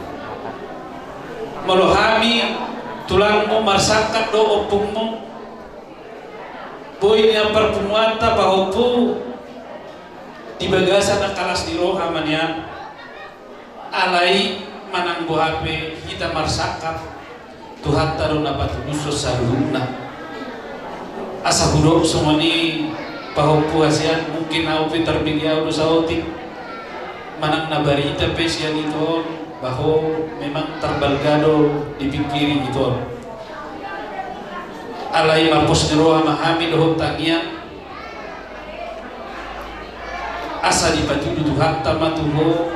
Molo hami tulangmu marsangkap dohot ompungmu, boi nian parpunguanta pahompu di bagasan angka las ni roha ma nian. Alai manang boha pe hita marsangkap, Tuhanta do na patudushon saluhutna. Asa hudok songon i pahompu hasian, mungkin ahu pe tarbege ahu do saotik. Manang na barita pe sian ito on, bah ho memang tarbalga do dipingkiri ito on. Alai marpos ni roha ma hami dohot tangiang, asa dipatudu Tuhanta ma tu ho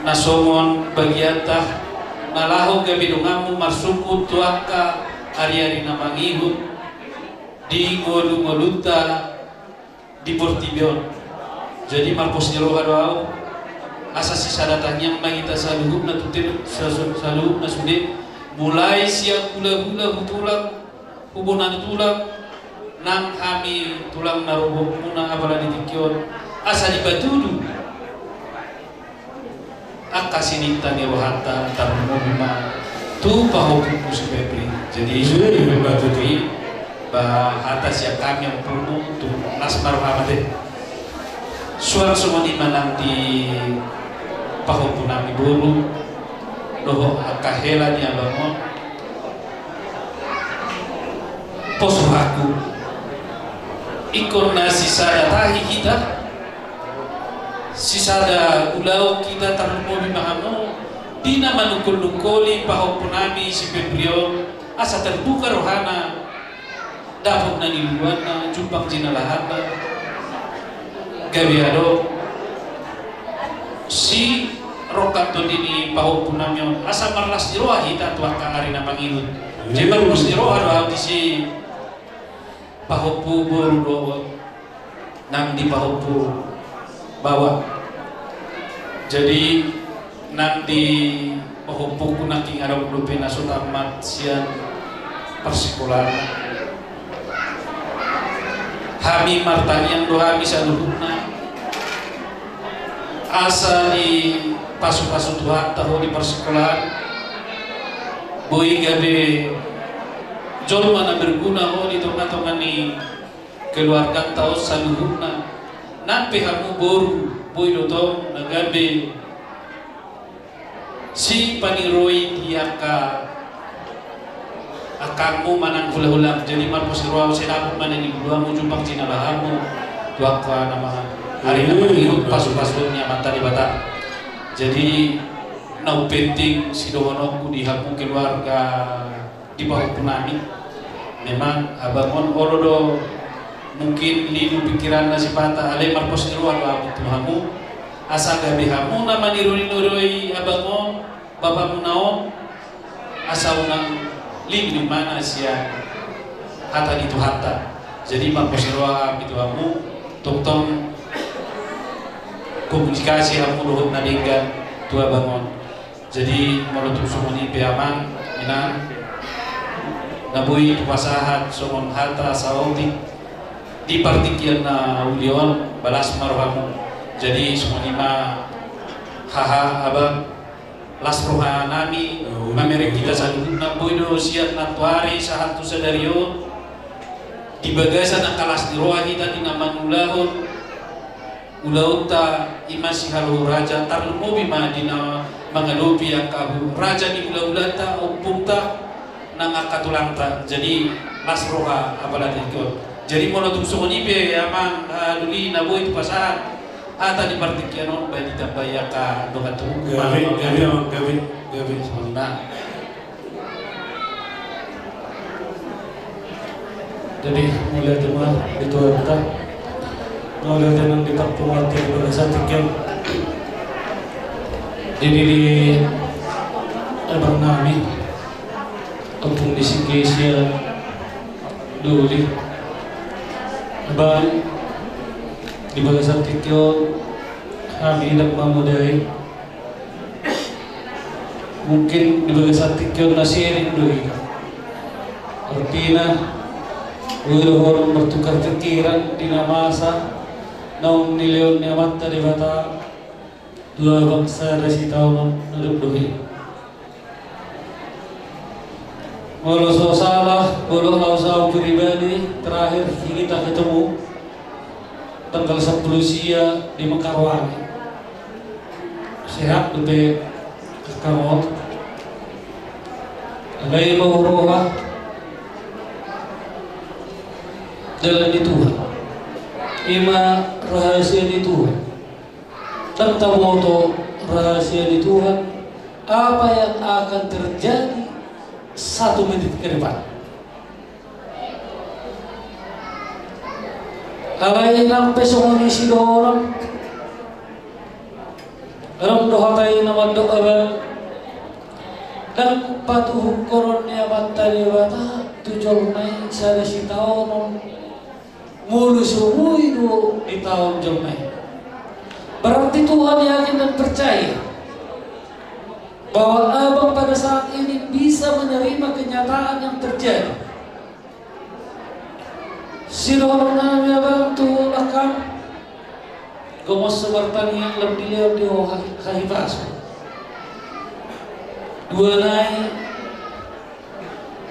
na songon bagianta na laho gabe donganmu marsungkun tu angka ari-ari na mangihut di ngolu-ngolunta di portibi on. Jadi marpos ni roha do ahu asa sisada tangiang ma hita saluhutna tu te-, sasu-, saluhutna sude, mulai sian hula-hula, hutulang, hubona ni tulang, nang hami tulang na rorobotmuna apala di tingki on, asa dipatudu angka sininta ni rohanta, tarlumobi ma tu pahompungmu si Febri. Jadi, iya, songon i ma tutu i, bah, hata sian hami ompungmu, tu las ma roham ate. Suang songon i ma nang di pahompu nami boru dohot angka hela ni abang on. Pos rohangku, ingkon na sisada tahi hita, sisada ulaon hita, tarlumobi ma hamu di na manungkol-nungkoli pahompu nami si Febri on, asa tarbuka rohana, dapot na niluluanna, jumpang jinalahanna. Gabe adong sirongkap tondi ni pahompu nami on, asa marlas ni roha hita tu angka ari na mangihut. Jadi marlas ni roha do ahu disi pahompu boru dohot nang di pahompu baoa. Jadi nang di Ompungku nangkin adong dope na so tamat sian parsikolaan. Hami martangiang do hami saluhutna asa dipasupasu Tuhanta ho di parsikolaan, boi gabe jolma na berguna ho di tongatonga ni keluarganta on saluhutna. Nang pe hamu boru, boi do tong na gabe sipaniroi di angka angkangmu manang hulahulam. Jadi marpos ni roha, sai dapot ma na nibuluanmu, jumpang jinalahanmu tu angka na mangihut pasupasuon ni Amanta Debata. Jadi na umpenting sidohononku di hamu keluarga di pahompu nami. Memang abang on olo do mungkin lilu pikiranna sipata, alai marpos ni roha do ahu tu hamu asa gabe hamu na maniroi-niroi abang on, bapamuna on, asa unang lilu imana sian hata ni Tuhanta. Jadi marpos ni roha hami tu hamu, tongtong komunikasi hamu dohot na denggan tu abang on. Jadi molo tung songon i pe amang inang, na boi hupasahat songon hata saotik di partingkian na uli on, las ma rohamu. Jadi songon i ma haha abang, las roha nami mamereng hita saluhutna. Boi do sian nantoari sahat tu sadari on di bagasan angka las ni roha hita di na mangulahon ulaonta, i ma sihaloho raja, tarlumobi ma di na mangadopi angka raja ni hulahulanta, ompungta nang angka tulangta. Jadi las roha apala di tingki on. Jadi molo tung songon i pe amang, ah, doli na boi hupasahat hata di partingkian on, baen ditambai angka dongan tu. Gabe, gabe, amang, gabe, gabe. Songon i ma. Jadi mauliate ma di Tuhanta, mauliate nang di parpunguanta di bagasan tingki on. Jadi di abang nami, ompung di Singgi sian doli, abang, di bagasan tingki on hami ndang mamodai. Mungkin di bagasan tingki on na sering do hita. Artina, boi do ho martukar pikiran di na masa naung nilehon ni Amanta Debata tu abang sada sitaonon na dokdok i. Molo so salah, molo ahu sahu pribadi, terakhir hita ketemu tanggal sampulu sia di Mekaroane. Sehat dope kamu? Alai ma huroha dalan ni Tuhan. I ma rahasia ni Tuhan. Ndang taboto rahasia ni Tuhan, apa yang akan terjadi satu menit ke depan. Alai nang pe songon i sidohonon, adong do hata i na mandok abang, ndang patuhukkonon ni Amanta Debata tu jolma i sada sitaonon molo so boi do ditaon jolma i. Berarti Tuhan yakin dan percaya bahwa abang pada saat ini bisa menerima kenyataan yang terjadi. Sidohonon nami abang tu angkang, gomos so martangiang lam dilehon di ho hahipason. Dua nai,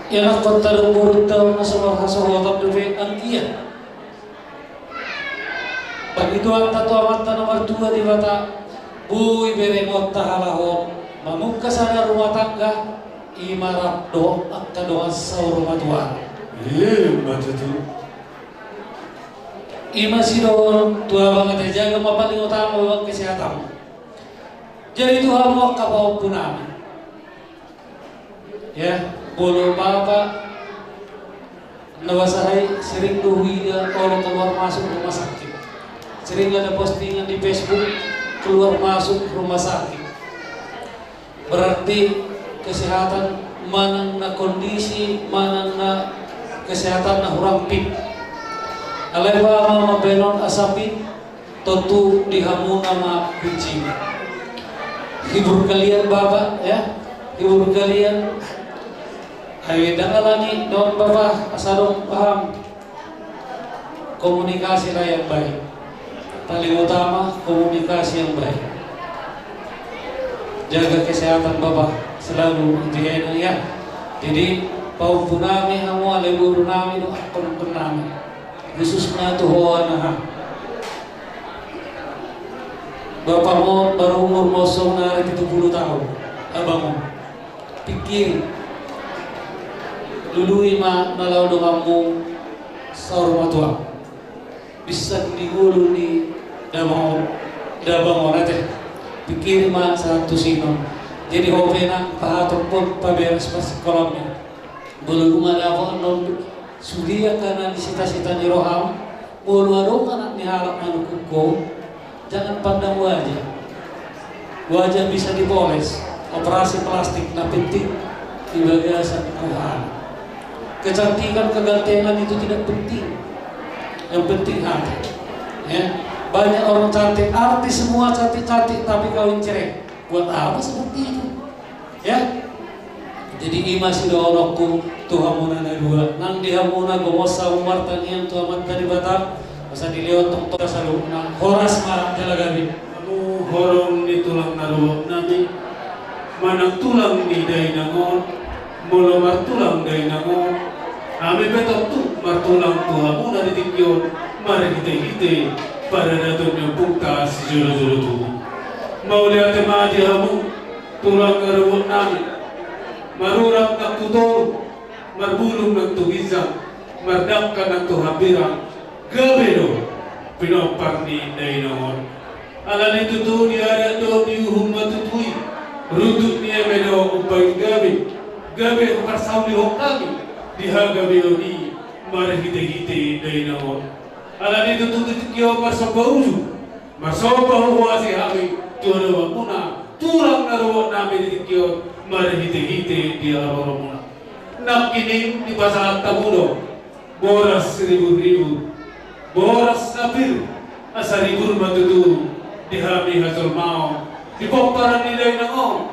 ianakhonta dohot borunta on na so marhasohotan dope anggiat pangidoanta tu Amanta na martua Debata, boi berengonta halak on mamungka sada rumah tangga, i ma rap dohot angka dongan saur matua. Ima tutu. I ma sidohonon tu abang ate, jaga ma paling utama abang kesehatanmu. Jadi tu hamu angka pahompu nami, ya, molo bapa na basahai sering do huida olo keluar masuk rumah sakit. Sering ada postingan di Facebook keluar masuk rumah sakit. Berarti kesehatan manang na kondisi manang na kesehatan na hurang fit. Alai bapa ma mambahen on asa fit, tontu di hamu nama kuncina. Hibur kalian bapak, ya. Ibu kalian, ayo, dang alani dohot bapa, asa adong paham. Komunikasilah yang baik. Paling utama komunikasi yang baik. Jaga kesehatan bapa selalu, intinya, ya. Jadi, pahompu nami hamu, ale boru nami dohot angka nami, khususna tu ho, anaha. Bapam on baru umur mosong na pitu pulu taon, abang on. Pingkiri, lului ma na laho donganmu saur matua. Binsang di ngolu ni damang on, damang on, ate. Pingkiri ma sahat tu sinon. Jadi ho pe nang pahatop on, paberes ma sikola on. Molo dung adong annon sude angka na di sita-sita ni roham, molo adong anak ni halak manungkun ho, jangan pandang wajah. Wajah bisa dipoles, operasi plastik, na penting di bagasan roha. Kecantikan, kegantengan itu tidak penting. Yang penting hati. Ya. Banyak orang cantik, artis semua cantik-cantik, tapi kawin cerai. Buat apa seperti itu? Ya. Jadi i ma sidohononku tu hamuna na dua. Nang di hamuna gomos hamu martangiang tu Amanta Debata, asa dilehon tongtong saluhutna. Horas ma jala gabe. Hamu horong ni tulang na dua nami, manang tulang ni dainang on, molo martulang dainang on, hami pe tontu martulang tu hamuna di tingki on, marhite-hite paradaton ni ompunta sijolo-jolo tubu. Mauliate ma di hamu, tulang na dua nami, marurang nang tu toru, marbulung nang tu ginjang, mardangka nang tu hambirang, gabe do pinompar ni dainang on. Alani tutu di adat dohot di uhum ma tutu i, runtut ni eme do umbahen gabe, gabe parsaulihon hami di hagabeon i marhite-hite dainang on. Alani tutu di tingki on marsomba ujung, marsomba huhuasi hami tu adopanmuna, tulang na dua nami di tingki on, marhite-hite di haroromuna. Nangkining dipasahat hamu do boras ribur-ribur, boras na pir, asa ribur ma tutu di hami hajolmaon di pomparan ni dainang on.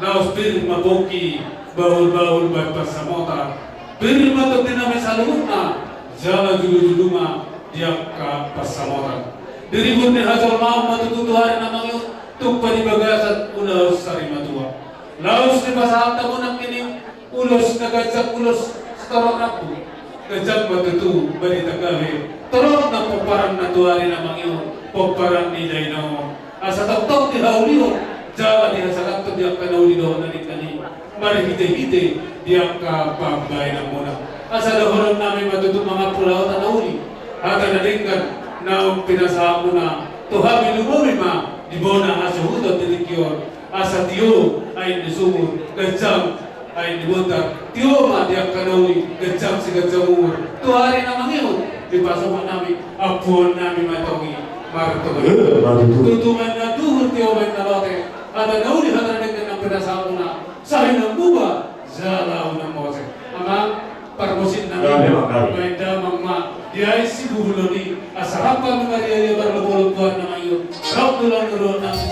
Laos pir ma pongki, bahul-bahul bahen pansamotan. Pir ma tondi nami saluhutna, jala julu-julu ma di angka pansamotan. Di ribur ni hajolmaon ma tutu tu ari na mangihut, tumpa di bagasan ulaon sari matua. Laos dipasahat hamu nangkining ulos na ganjang, ulos sitorop rambu. Ganjang ma tutu barita gabe, torop nang pomparanna tu ari na mangihut, pomparan ni dainang on. Asa tongtong dihaulihon jala dihasagathon di angka na uli dohot na denggan i, marhite-hite di angka pambahenanmuna. Asa dohonon nami ma tutu mangampulahon hata na uli, hata na denggan naung pinasahatmuna tu hami. Lumobi ma di bona hasuhuton di tingki on. Asa tio aek ni sumur, ganjang aek ni bontar, tio ma di angka na uli, ganjang siganjang umur tu ari na mangihut. Dipasahat nami, ampuon nami ma tong i martonga. Eh, ma tutu. Tutu ma na duhur, tio ma na lote, hata na uli, hata na denggan naung pinasahatmuna. Sai unang bubar jala unang mose. Amang, parmusik nami, gabe ma, gabe. Baen damang ma di aek sibuhulon i, asa rap hami marria-ria marlomolom tu ari na mangihut. Rap tulang na dua nami.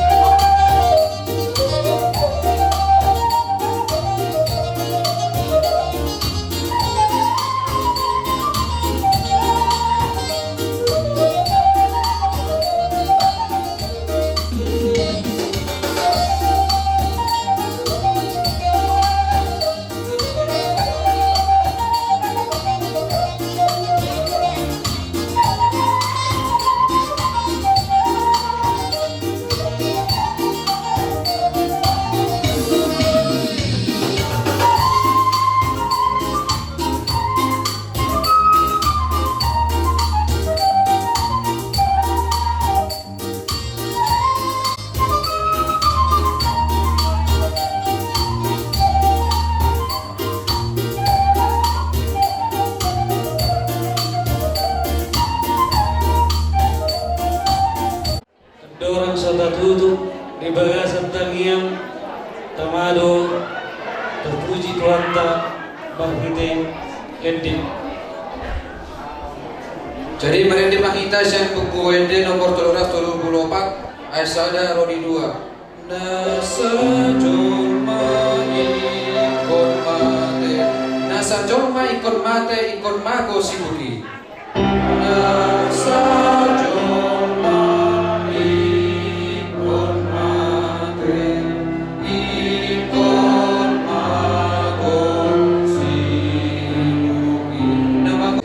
Andorang so tatutup di bagasan tangiang, tama do, terpuji Tuhanta marhite ende. Jadi marende ma hita sian Buku Ende nomor tolu ratus tolu pulu opat, ayat sada ro di dua. Na sajolma i Nasa jolma ingkon mate, ingkon mago sibuk i. Nasa jolma ingkon mate, ingkon mago sibuk i. Na mago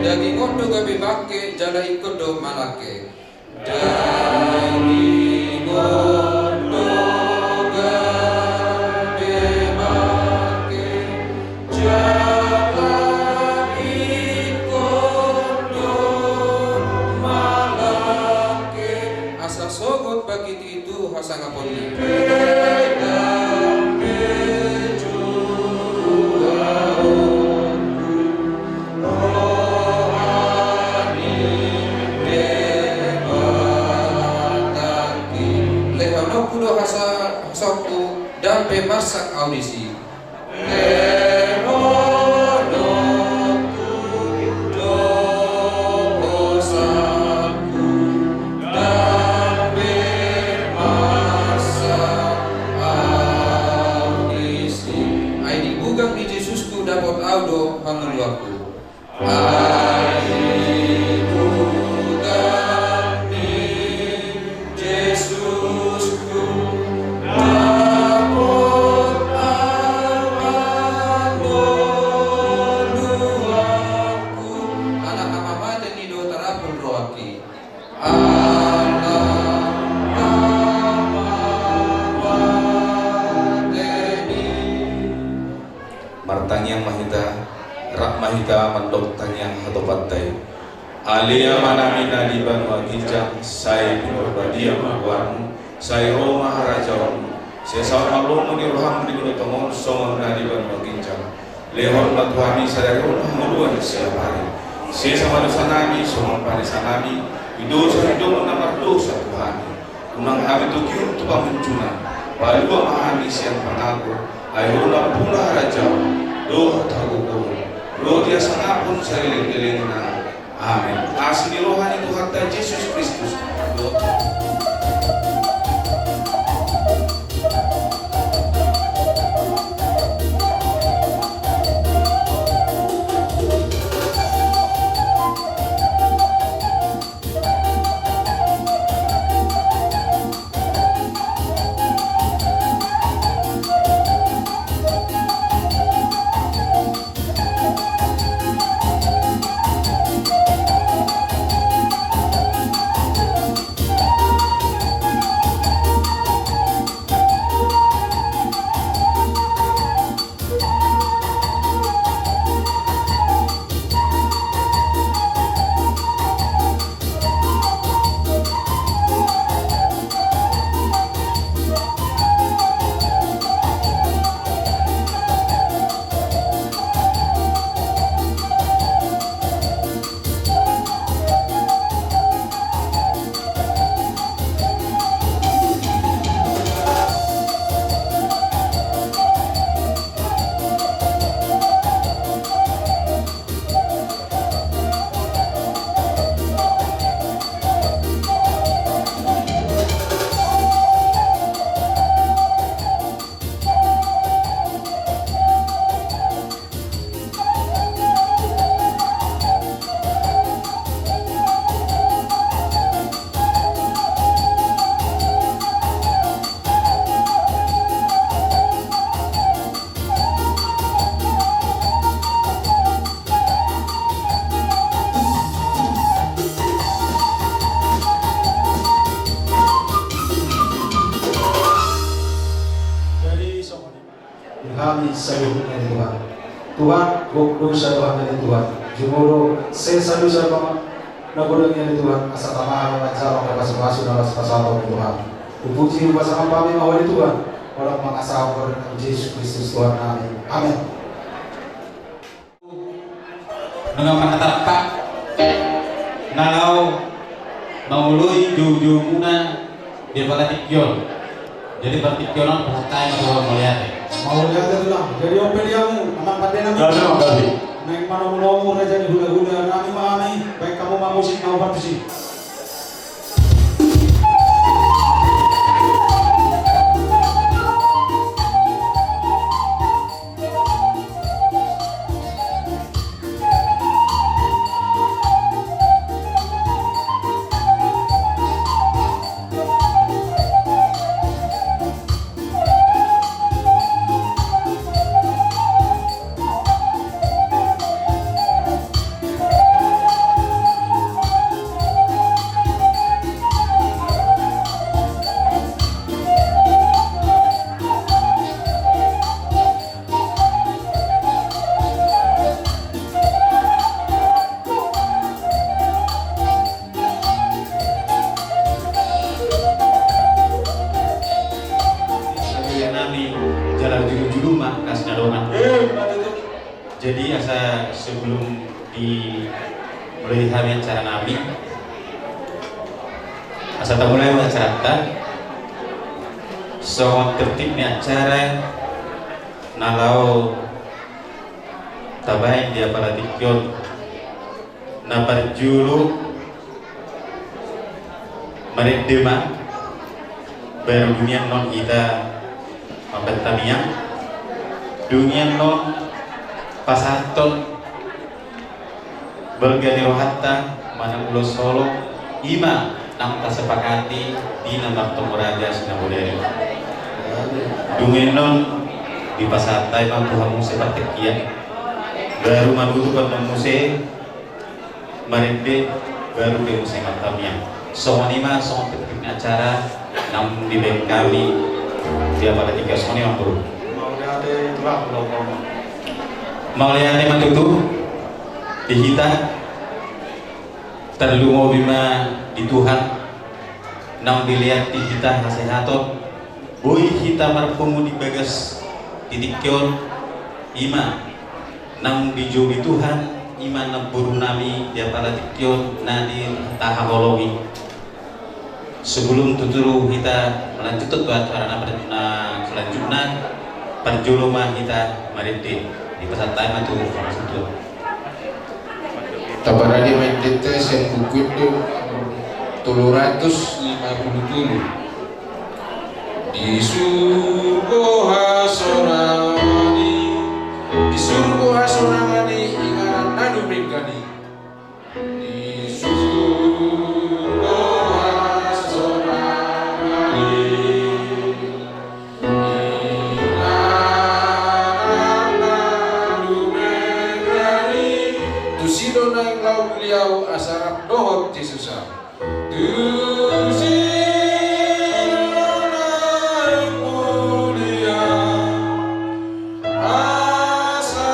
Daging on do gabe bangke, jala ingkon do manangke. Daging on do gabe bangke, jala ingkon do manangke. Asa sogot bangkit i tu hasangapon i. Lehononku do hasa-, hasaonku, ndang pe marsak ahu disi. Lehononku do hosangku, ndang pe marsak ahu disi. Ai di bugang ni Jesusku dapot ahu do hangoluanku. Ai di bugang ni Jesusku dapot ahu hangoluanku. Ala hamamate ni do tarapul rohangki. Ala hamamate ni. Martangiang ma hita, rap ma hita mandok tangiang hatopanta i. Ale Amanami na di banua ginjang, sai pinarbadia ma goarmu, sai ro ma harajaonmu, sai saut ma lomo ni roham di banua tonga on songon na di banua ginjang. Lehon ma tu hami sadari on hangoluan siapari. Sesa ma dosanami songon panesanami di dosa ni dongan na mardosa tu hami. Unang hami togihon tu pangunjunan, palua ma hami sian pangago, ai Ho do nampuna harajaon dohot hagogoon, dohot hasangapon saleleng-lelengna. Amen. Asi ni roha ni Tuhanta Jesus Kristus. Jadi, songon i ma di hami saluhutna, Tuhan. Tuhan, gok dosa do hami, Tuhan. Jumolo sesa dosa na godang i, Tuhan, asa tama hami manjalo pasupasu na las pasahaton, Tuhan. Hupuji hupasangap hami ma Ho, Tuhan. Holan mangasahon goar ni Jesus Kristus Tuhannami. Amen. Nunga manatap na laho mangoloi joujoumuna di partingkian on. Jadi partingkian on pasahat hami ma tu ho mauliate. Mauliate, Tulang. Jadi on pe di hamu, amang pandenami. Gabe, gabe. Naeng manomu-nomu raja ni hulahula nami ma hami, baen hamu ma musik na hombar tusi. Sadia nami jala julu-julu ma na sinadongan. Eh, ima tutu. Jadi asa sebelum dimulai hami acara nami, asa tamulai ma acaranta. Songon tertib ni acara na laho tabaen di apala tingki on. Na parjolo marende ma, baru dungian on hita mambahen tamiang, dungian on pasahathon balga ni rohanta manang ulos holong, ima naung tasepakati di na martonggo raja sinamodari. Dungian on dipasahat hami ma tu hamu muse partingkian, baru manutup annon muse marende, baru pe muse martamiang. Songon i ma songon tertib ni acara naung dibaen hami di apala tingki on, songon i ma, Bro. Mauliate, itulah, Bro. Mauliate ma tutu di hita, tarlumobi ma di Tuhan naung dilehon di hita hasehaton, boi hita marpungu di bagas di tingki on, ima naung dijou ni Tuhan, ima namboru nami di apala tingki on na di tahaholongi. Sebelum tutu hita melanjutkan tu acara na, na selanjutna, parjolo ma hita marende. Dipasahat hami ma tu parjolo. Taparade ma endenta sian Buku Ende tolu ratus lima puluh tolu. Di surgo hasonangan i, di surgo hasonangan i, inganan na dumenggan i. Di surgo hasonangan i, inganan na dumenggan i. Tusi do naeng laho mulia ahu asa rap dohot Jesus ahu. Tusi do naeng mulia asa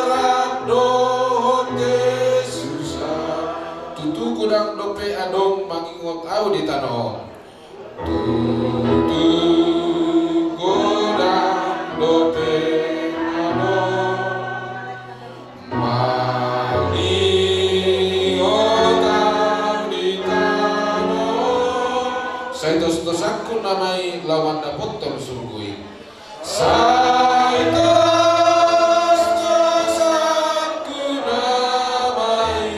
rap dohot Jesus ahu. Tutu godang dope adong mangingot ahu di tano on. Tutu godang dope adong mangingot ahu di tano on. Sai tos-tosangku nama i laho mandapothon surgo i. Sai tos-tosangku nama i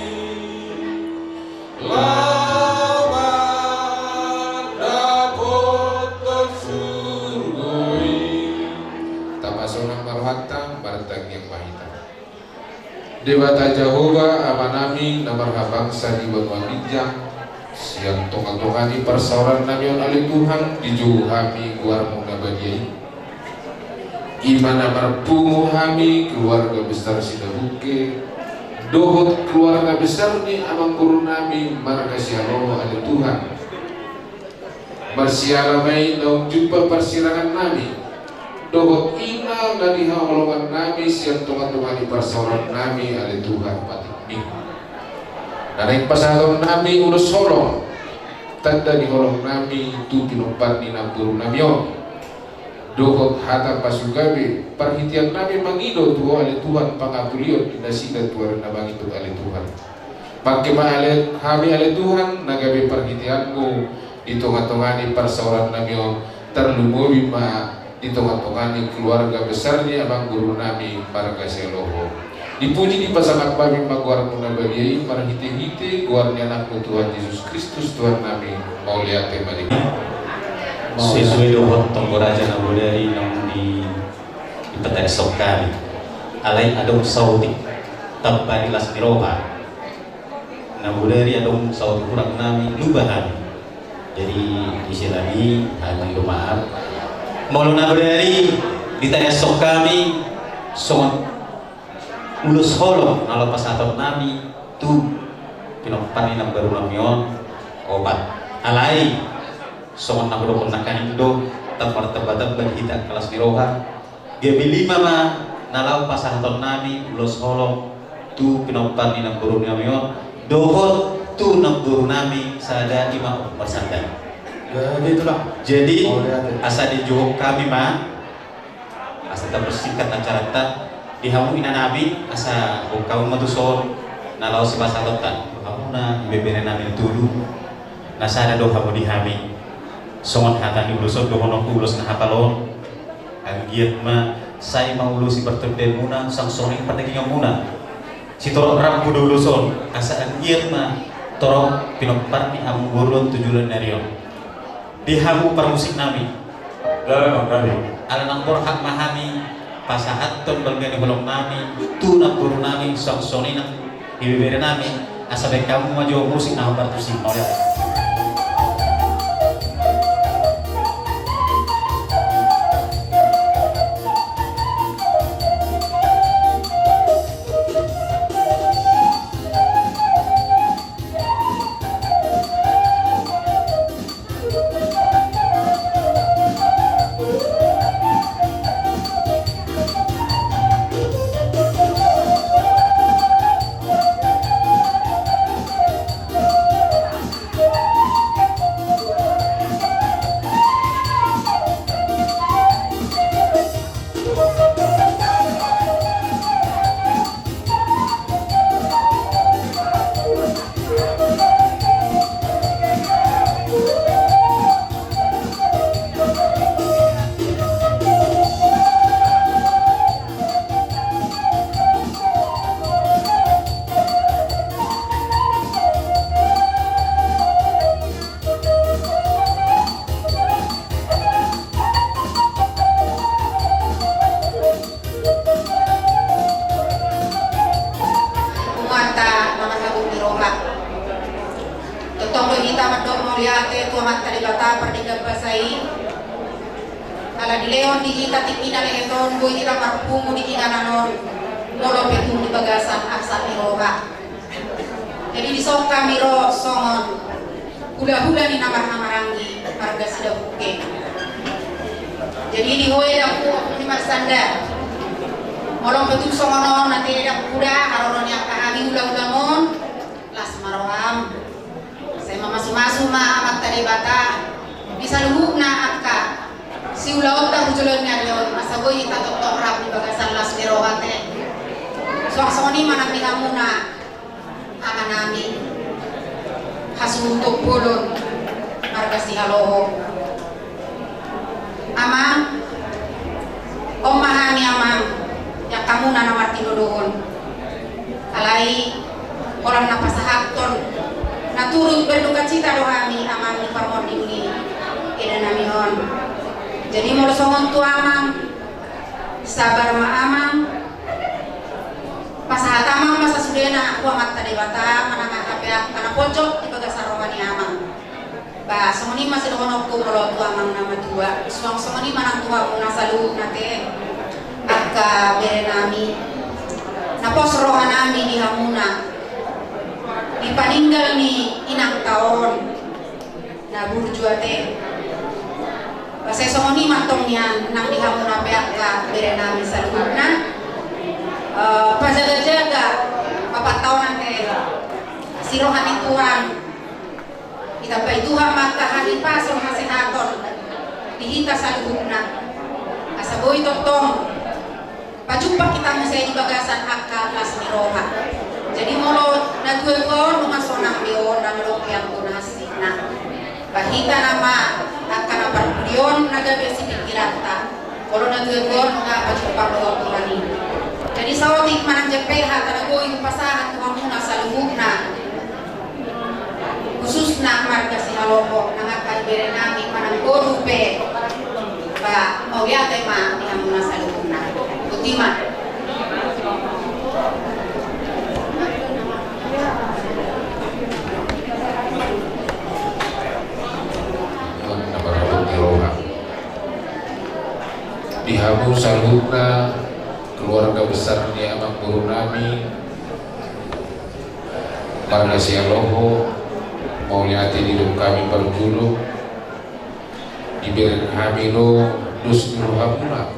laho mandapothon surgo i. Tapasonang ma rohanta, martangiang ma hita. Debata Jahowa, Amanami na marhabangsa di banua ginjang, sian tonga-tonga ni parsaoran nami on ale Tuhan, dijou hami goarmu na badia i. Ima na marpungu hami keluarga besar Sidabuke dohot keluarga besar ni amangboru nami marga Sihaloho ale Tuhan. Marsiala ma i naung jumpa parsirangan nami dohot ina na di haholongan nami sian tonga-tonga ni parsaoran nami ale Tuhan patikmi. Na naeng pasahaton nami ulos holong, tanda ni holong nami tu pinompar ni namboru nami on. Dohot hata pasugabe, parhitean nami mangido tu Ho ale Tuhan pangapulion di nasida tu ari na mangihut ale Tuhan. Pangke ma ale hami ale Tuhan na gabe parhiteanmu di tonga-tonga ni parsaoran nami on, tarlumobi ma di tonga-tonga ni keluarga besar ni amangboru nami marga Sihaloho. Dipuji, dipasangap hami ma goarmu na badia i, marhitehite goar ni Anakmu Tuhan Jesus Kristus Tuhannami, mauliate ma di. Sesuai dohot tonggo raja na bodari naung di, dipatadishon hami. Alai adong saotik tamba di las ni roha. Na bodari adong saotik hurang nami, lupa hami. Jadi, di sini hami, hami lumaap. Molo na bodari ditadishon hami songon ulos holong na laho pasahaton nami tu pinompar ni namboru nami on, opat. Alai songon na hudokkon nangkaning do, tamba martamba-tamba di hita las ni roha. Gabe lima ma na laho pasahaton nami ulos holong tu pinompar ni namboru nami on dohot tu namboru nami sada, i ma Om Marsanda. Jadi itulah. Jadi, mauliate, asa dijou hami ma, asa tapersingkat acaranta, di hamu ina nami, asa bungkaon ma tuson na laho sipasahatonta. Hamu na ibebere nami na tolu, na sada do hamu di hami. Songon hata ni ulos on, dohononku ulos na hapal on. Anggiat ma sai maulosi partondianmuna, suang songon i pardaginganmuna. Sitorop rambu do ulos on, asa anggiat ma torop pinompar ni hamu boru on tu joloan ni ari on. Di hamu parmusik nami. Dalan on tadi. Ala naung borhat ma hami pasahathon balga ni holong nami tu namboru nami, suang songon i nang ibebere nami, asa baen hamu ma jo musik na hombar tusi, mauliate. Punguanta na marhabot ni roha. Tongtong do hita mandok mauliate tu Amanta Debata pardenggan basa i. Ala dilehon di hita tingki na lehet on, boi hita marpungu di inganan on, molo pe tung di bagasan arsak ni roha. Jadi dison hami ro songon hulahula ni na marhahamaranggi marga Sidabukke. Jadi di ho eda hu, ompung ni Marsanda. Molo pe tung songon on ate eda huda, haroro ni angka hami hulahulam on, las ma roham. Sai mamasumasu ma Amanta Debata di saluhutna angka siulaonta tu joloan ni ari on, asa boi hita tongtong rap di bagasan las ni roha ate. Suang songon i ma nang di hamuna amanami, hasuhuton bolon, marga Sihaloho. Amang, on ma hami amang, di angka hamuna na martinodohon. Alai holan na pasahathon na turut berdukacita do hami amang di parmonding ni eda nami on. Jadi molo songon tu amang, sabar ma amang. Pasahat amang ma sasudena tu Amanta Debata manang aha pe angka na ponjot di bagasan roha ni amang. Ba songon i ma sidohononku molo tu amang na matua, suang songon i ma nang tu hamuna saluhutna ate, angka bere nami. Na pos roha nami di hamuna di paninggal ni inangta on. Na burju ate. Ba sai songon i ma antong nian nang di hamuna pe angka bere nami saluhutna. Eh, pajagajaga, papantaonan ate. Asi roha ni Tuhan. Ditambai Tuhan ma angka hahipason, hasehaton di hita saluhutna. Asa boi tongtong pajumpa hita muse di bagasan angka las ni roha. Jadi molo na tuatua on nunga sonang be on, ndang adong pe anggo na hansit na. Ba hita nama angka na parpudi on na gabe sipingkiranta. Molo na tuatua on nunga pajumpa dohot Tuhan i. Jadi Saotik manang jempek hata na boi hupasahat tu hamuna saluhutna. Khususna marga Sihaloho, nang angka ibere nami manang boru pe. Ba, mauliate ma di hamuna saluhutna. Boti ma. Di hamu saluhutna keluarga besar ni amangboru nami, marga Sihaloho, mauliate didok hami parjolo. Dibereng hami do dos ni rohamuna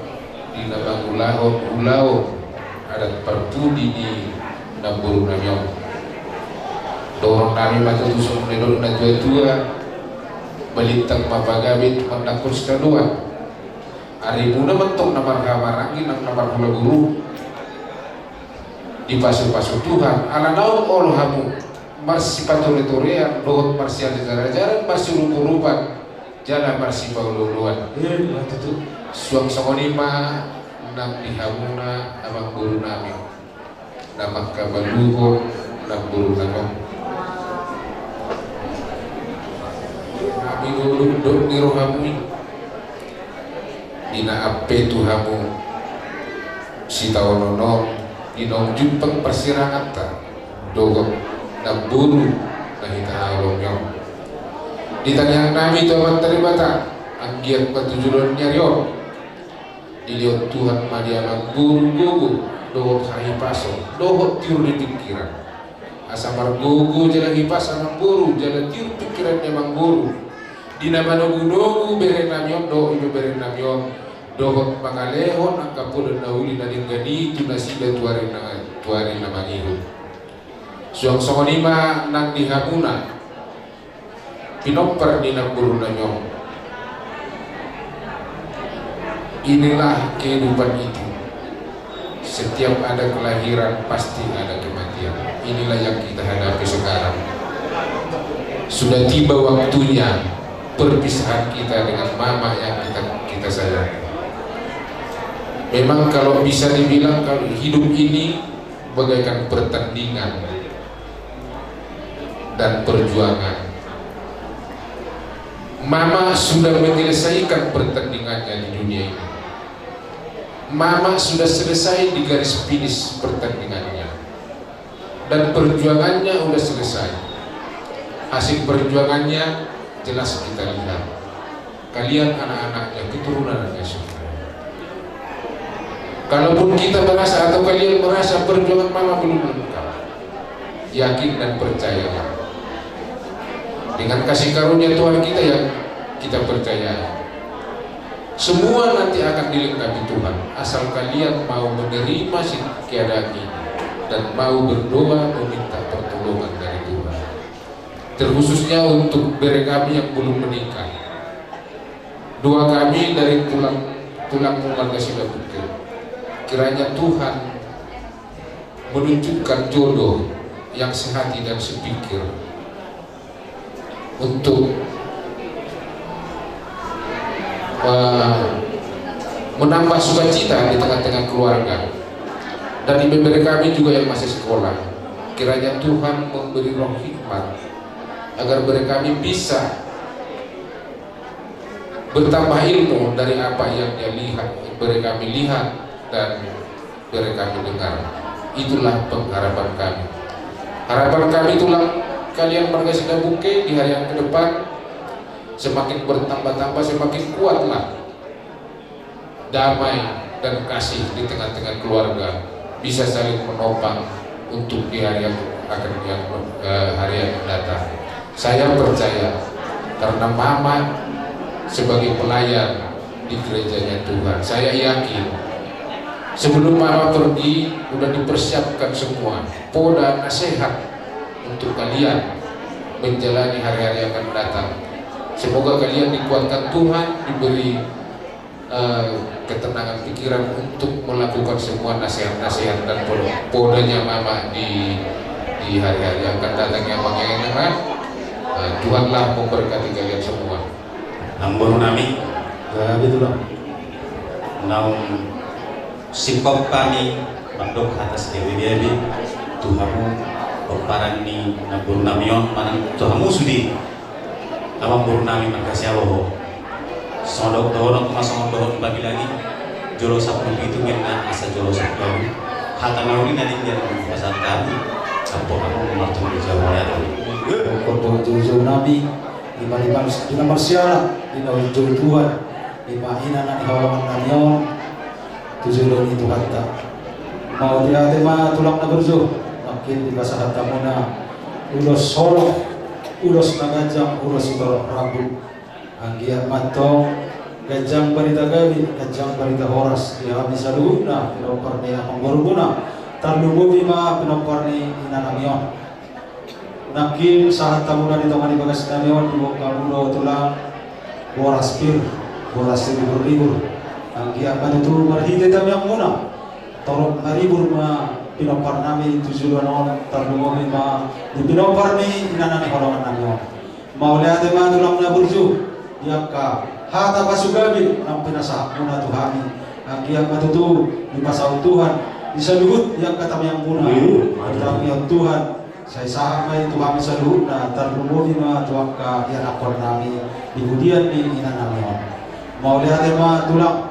di na mangulahon ulaon adat parpudi ni namboru nami on. Dohonon nami ma tutu songon na nidok ni natuatua: Balintang ma pagabe, tumandangkon sitadoan. Arimuna ma antong na marhahamaranggi nang na marhula guru. Dipasupasu Tuhan ala naung olo hamu marsipatore-torean dohot marsiajar-ajaran, marsiurup-urupan jala marsipaolo-oloan. Ima tutu. Suang songon i ma nang di hamuna amangboru nami na mangkabaluhon namboru nami on. Hami do dok ni rohamu i di na ampe tu hamu sitaonon on, di naung jumpang parsiranganta dohot namboru na hita haholongi on. Di tangiang nami tu Amanta Debata, anggiat ma tu joloan ni ari on dilehon Tuhan ma di amangboru gogo dohot hahipason dohot tiur ni pingkiran. Asa margogo jala hipas amangboru jala tiur pingkiran ni amangboru di na manogunogu bere nami on dohot ibebere nami on, dohot mangalehon angka poda na uli na denggan i tu nasida tu ari na, tu ari na mangihut. Suang songon i ma nang di hamuna pinompar ni namboru nami on. Inilah kehidupan itu. Setiap ada kelahiran, pasti ada kematian. Inilah yang kita hadapi sekarang. Sudah tiba waktunya perpisahan kita dengan mama yang kita, kita sayangi. Memang kalau bisa dibilang, kalau hidup ini bagaikan pertandingan dan perjuangan. Mama sudah menyelesaikan pertandingannya di dunia ini. Mama sudah selesai di garis finish pertandingannya. Dan perjuangannya sudah selesai. Hasil perjuangannya jelas kita lihat. Kalian anak-anaknya, keturunannya semua. Kalaupun kita merasa atau kalian merasa perjuangan mama belum lengkap, yakin dan percayalah. Dengan kasih karunia Tuhan kita yang kita percayai, semua nanti akan dilengkapi Tuhan, asal kalian mau menerima si-, keadaan ini dan mau berdoa meminta pertolongan dari Tuhan. Terkhususnya untuk bere kami yang belum menikah. Doa kami dari tulang, tulangmu marga Sidabuke. Kiranya Tuhan menunjukkan jodoh yang sehati dan sepikir untuk, eh, menambah sukacita di tengah-tengah keluarga. Dan ibebere kami juga yang masih sekolah. Kiranya Tuhan memberi roh hikmat agar bere kami bisa bertambah ilmu dari apa yang dia lihat, bere kami lihat dan bere kami dengar. Itulah pengharapan kami. Harapan kami tulang kalian marga Sidabuke di hari yang ke depan semakin bertambah-tambah, semakin kuatlah damai dan kasih di tengah-tengah keluarga, bisa saling menopang untuk di hari yang akan, yang, eh, hari yang datang. Saya percaya karena mama sebagai pelayan di gerejanya Tuhan, saya yakin sebelum mama pergi udah dipersiapkan semua poda nasehat untuk kalian menjalani hari-hari yang akan datang. Semoga kalian dikuatkan Tuhan, diberi eh, ketenangan pikiran untuk melakukan semua nasihat-nasihat dan pod-, podanya mama di, di hari-hari yang akan datang yang bangke nang. Eh, Tuhanlah memberkati kalian semua. Namboru nami, eh, betul lah. Naung singkop kami Mandok hata sigabe-gabe tu hamu pomparan ni namboru nami on manang tu hamu sude amang boru nami marga Siaboho. Songon dohononku ma songon dohot ni Pabilagi, jolo sampulu pitu ninna asa jolo sampulu ualu. Hata na uli na denggan pasahat hami, sampe hamu martonggo di jabu ni hata on. Dohot jolo-jolo nami, ima na marsiala, ima jolo Tuhan, ima ina na di haholongan nami on. Tu jolo ni Tuhanta. Mauliate ma tulang na burju, nangkin dipasahat hamuna ulos holong, ulos na ganjang, ulos sitorop rambu. Anggiat ma antong ganjang barita gabe, ganjang barita horas di hami saluhutna pinompar ni amangborumuna, tarlumobi ma pinompar ni ina nami on. Nangkin sahat hamuna di tonga ni bagas nami on, diboan hamu do tulang boras pir, boras siribur-ribur. Anggiat ma tutu marhite tamiangmuna torop maribur ma pinompar nami tu joloan on, tarlumobi ma di pinompar ni ina na di haholongan nami on. Mauliate ma tulang na burju di angka hata pasugabe naung pinasahatmuna tu hami. Anggiat ma tutu dipasaut Tuhan di saluhut di angka tamiangmuna. Amin. Ditambion Tuhan. Sai sahat ma i tu hami saluhutna, tarlumobi ma tu angka ianakhon nami di pudian ni ina nami on. Mauliate ma tulang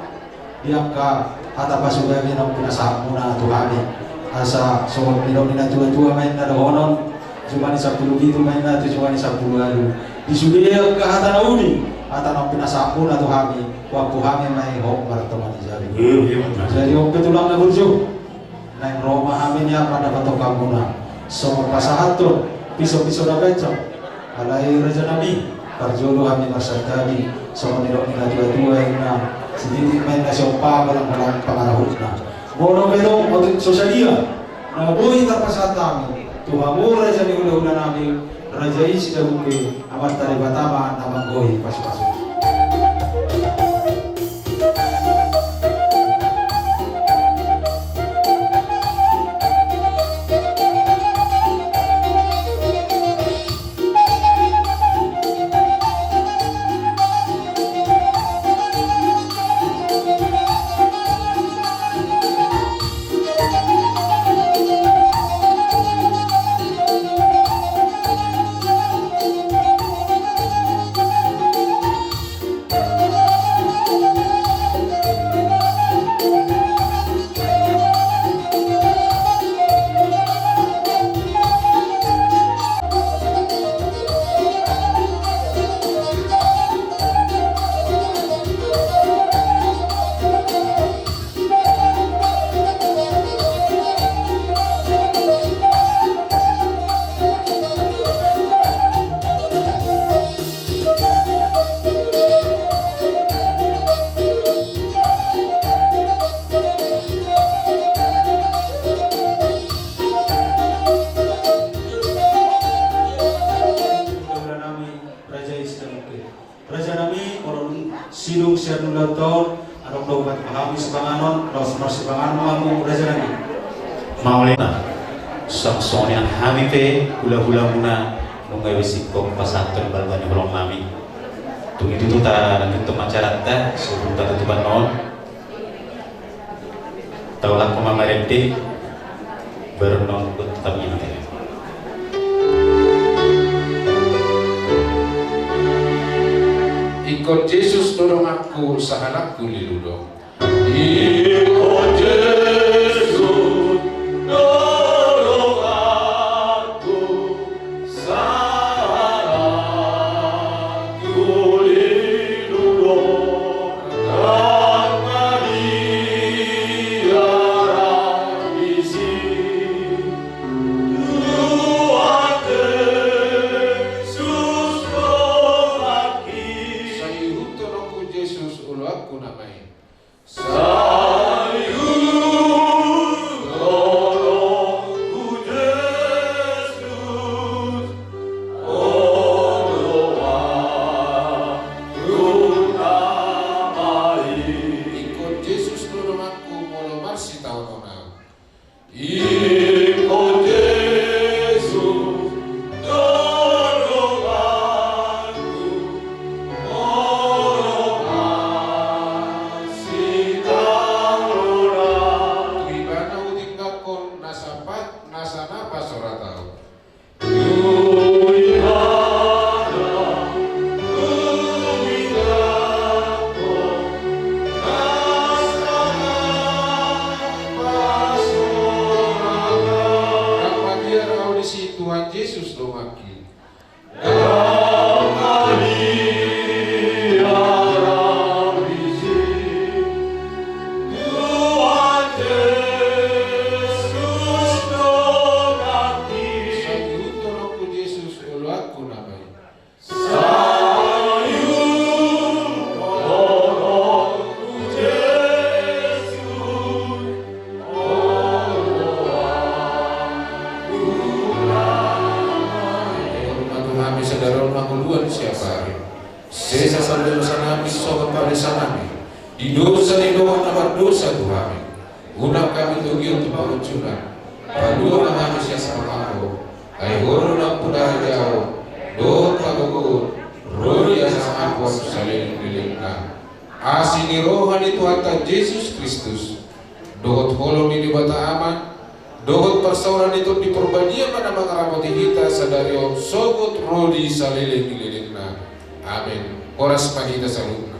di angka hata pasugabe naung pinasahatmuna tu hami. Asa songon nidok ni na tua-tua ma inna dohonon, jumadi sampulu pitu ma inna tu jumadi sampulu ualu. Di sude angka hata na uli, hata naung pinasahatmuna tu hami, huampu hami ma i hot martonga ni jabu. Jadi on pe tulang na burju. Naeng ro ma hami nian mandapothon hamuna songon pasahathon piso-piso na ganjang. Alai raja nami, parjolo hami marsantabi, songon nidok ni na tua-tua inna, sititi ma inna siompa, holang-holang pangarahutna. Molo pe tong otik so sadia na boi tarpasahat hami tu hamu raja ni hula-hula nami, raja i Sidabuke, Amanta Debata ma na manggohi pasu-pasu. Raja nami, molo dung sidung sian ulaon on, adong do hupaima hami sipanganon, laos marsipanganon ma hamu raja nami. Mauliate. Suang songon i nang hami pe hula-hulamuna, nunga be singkop pasahathon balga ni holong nami. Tung i tutu talanjuthon ma acaranta, sebelum tatutupan on. Taulak ma marende, baru nonton taminta. Ingkon Jesus do donganku, sahalakku lilu do. Ingkon Jesus do donganku. Sai ihuthon ho Jesus oloanku nama i. Sai ihuthon ho Jesus oloanku nama i. Ingkon Jesus do donganku molo marsitaonon au. Ingkon Jesus do donganku molo marsitaonon au. Tu Ibana uting ma siapari. Sesa saluhutna dosanami, songon panesanami di dosa ni dongan na mardosa tu hami. Unang hami togihon tu pangunjunan. Palua ma hami sian sipangago. Ai Ho do nampuna harajaon dohot hagogoon, ro di hasangapon saleleng ni lelengna. Asi ni roha ni Tuhanta Jesus Kristus, dohot holong ni Debata Ama, dohot parsaoran ni Tondi Porbadia ma na mangaramoti hita sadari on sogot ro di saleleng ni lelengna. Amen. Horas ma di hita saluhutna.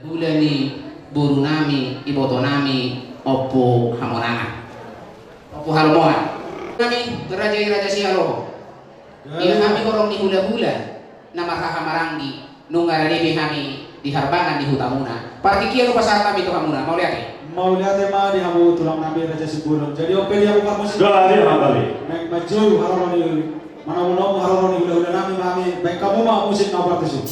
Hula ni boru nami, iboto nami, Ompu Hamonangan. Ompu Halomoan. Nami, raja i raja sihaloho. Ia hami horong ni hulahula na marhahamaranggi, nunga rade be hami di harbangan ni hutamuna. Partingkian hupasahat hami tu hamuna, mauliate. Mauliate ma di hamu tulang nami Raja Simbolon. Jadi on pe di hamu parmusik. Gari hambali. Naeng manjou haroro ni, manamu-namu haroro ni hulahula nami ma hami, baen hamu ma musik na partusi.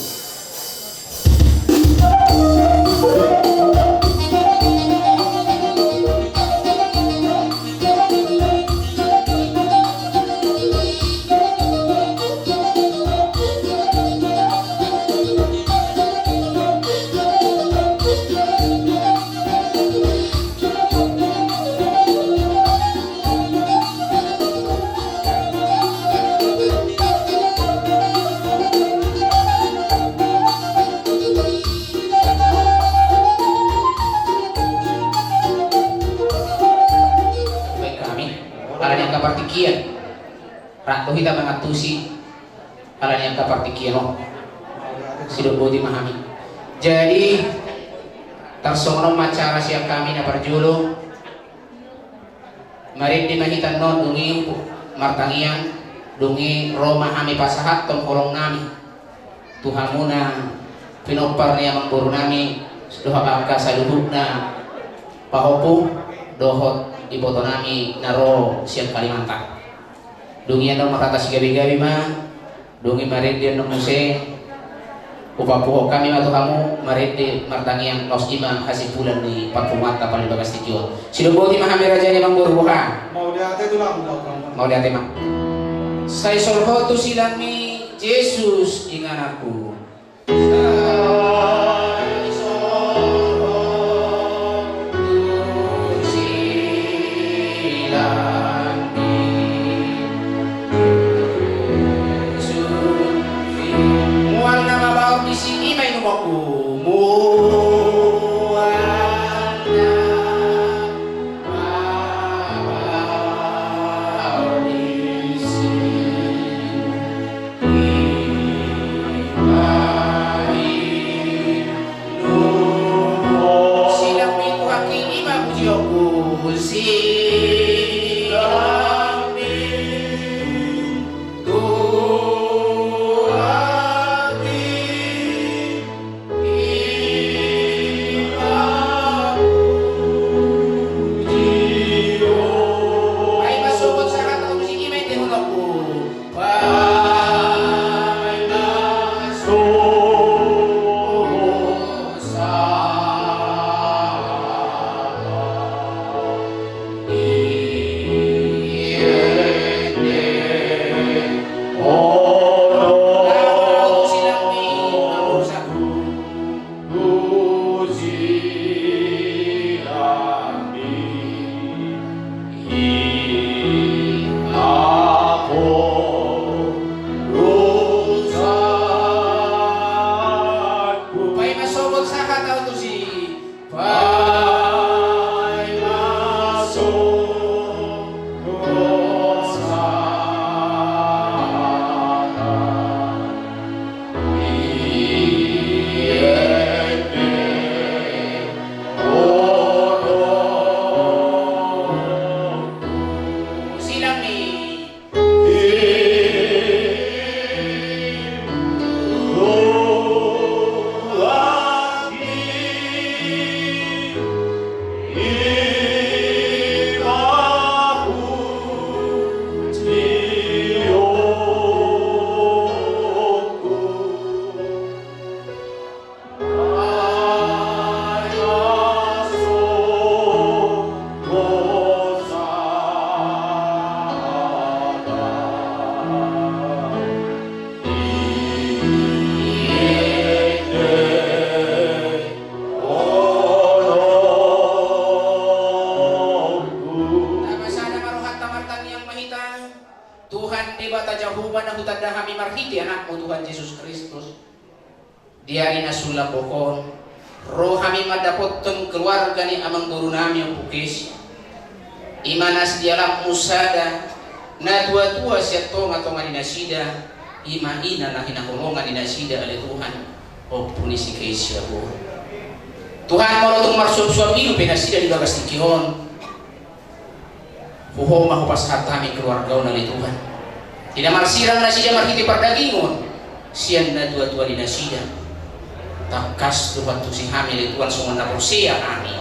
Baen hami, ala ni angka partingkian. Rap do hita mangantusi, ala ni angka partingkian on. Sidok boti ma hami. Jadi, tarsongon on ma acara sian hami na parjolo. Marende ma hita annon, dung i martangiang, dung i ro ma hami pasahathon holong nami tu hamuna pinompar ni amangboru nami dohot angka saluhutna pahompu dohot iboto nami na ro sian Kalimantan. Dung i annon marhata sigabe-gabe ma. Dung i marende annon muse, hupapuhon hami ma tu hamu, marende martangiang, laos i ma hasimpulan ni parpunguanta paling bagas tingki on. Sidok boti ma hami raja ni amangboru, boha. Mauliate tulang, mauliate ma. Sai solhot tu silangmi Jesus ingananku. Sai solhot tu silangmi. Mual nama baor disi, i ma inumonku. Mual nama baor disi, i ma inumonku. Sada hami marhite Anakmu Tuhan Jesus Kristus. Di ari na sulap on, ro hami mandapothon keluarga ni amangboru nami Ompu Kesi. I ma na sidialapmu sada, na tuatua sian tongatonga ni nasida, i ma ina na hinaholongan ni nasida ale Tuhan, Ompu ni si Kesi abo. Tuhan, molo tung marsuapsuap hidup pe nasida di bagas tingki on, tu Ho ma hupasahat hami keluarga on ale Tuhan. Di na marsirang nasida marhite pardagingon, sian na tuatua ni nasida. Tangkas Tuhan tusi hami ale Tuhan songon na porsea hami.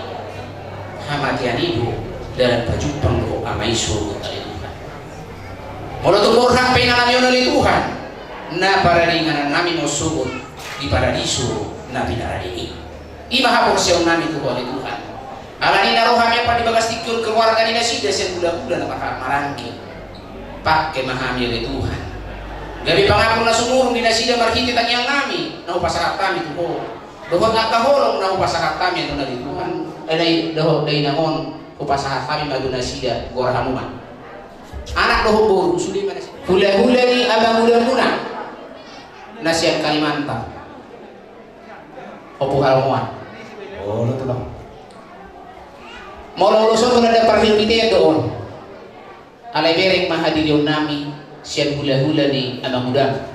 Hamatean i do dalan pajumpang dohot Ama i sogot ale Tuhan. Molo tung borhat pe inanami on ale Tuhan, na pararinganan nami ma on sogot di paradiso na pinarade i. I ma haporseaon nami tu Ho ale Tuhan. Alani na ro hami ampa di bagas tingki on keluarga ni nasida sian hulahula na marhaha maranggi. Pangke ma hami ale Tuhan. Gabe pangapul na sumurung di nasida marhite tangiang nami na hupasahat hami tu Ho. Dohot angka holong na hupasahat hami ale Tuhan. Eh, dai, dohot dainang on hupasahat hami ma tu nasida, goar hamu ma. Anak dohot boru, sude ma nasida. Hulahula ni amanguda muna na sian Kalimantan. Ompu Halomoan. Olo, Tulang. Molo ulos on, molo na parhitean do on. Alai bereng ma hadirion nami sian hulahula ni amanguda.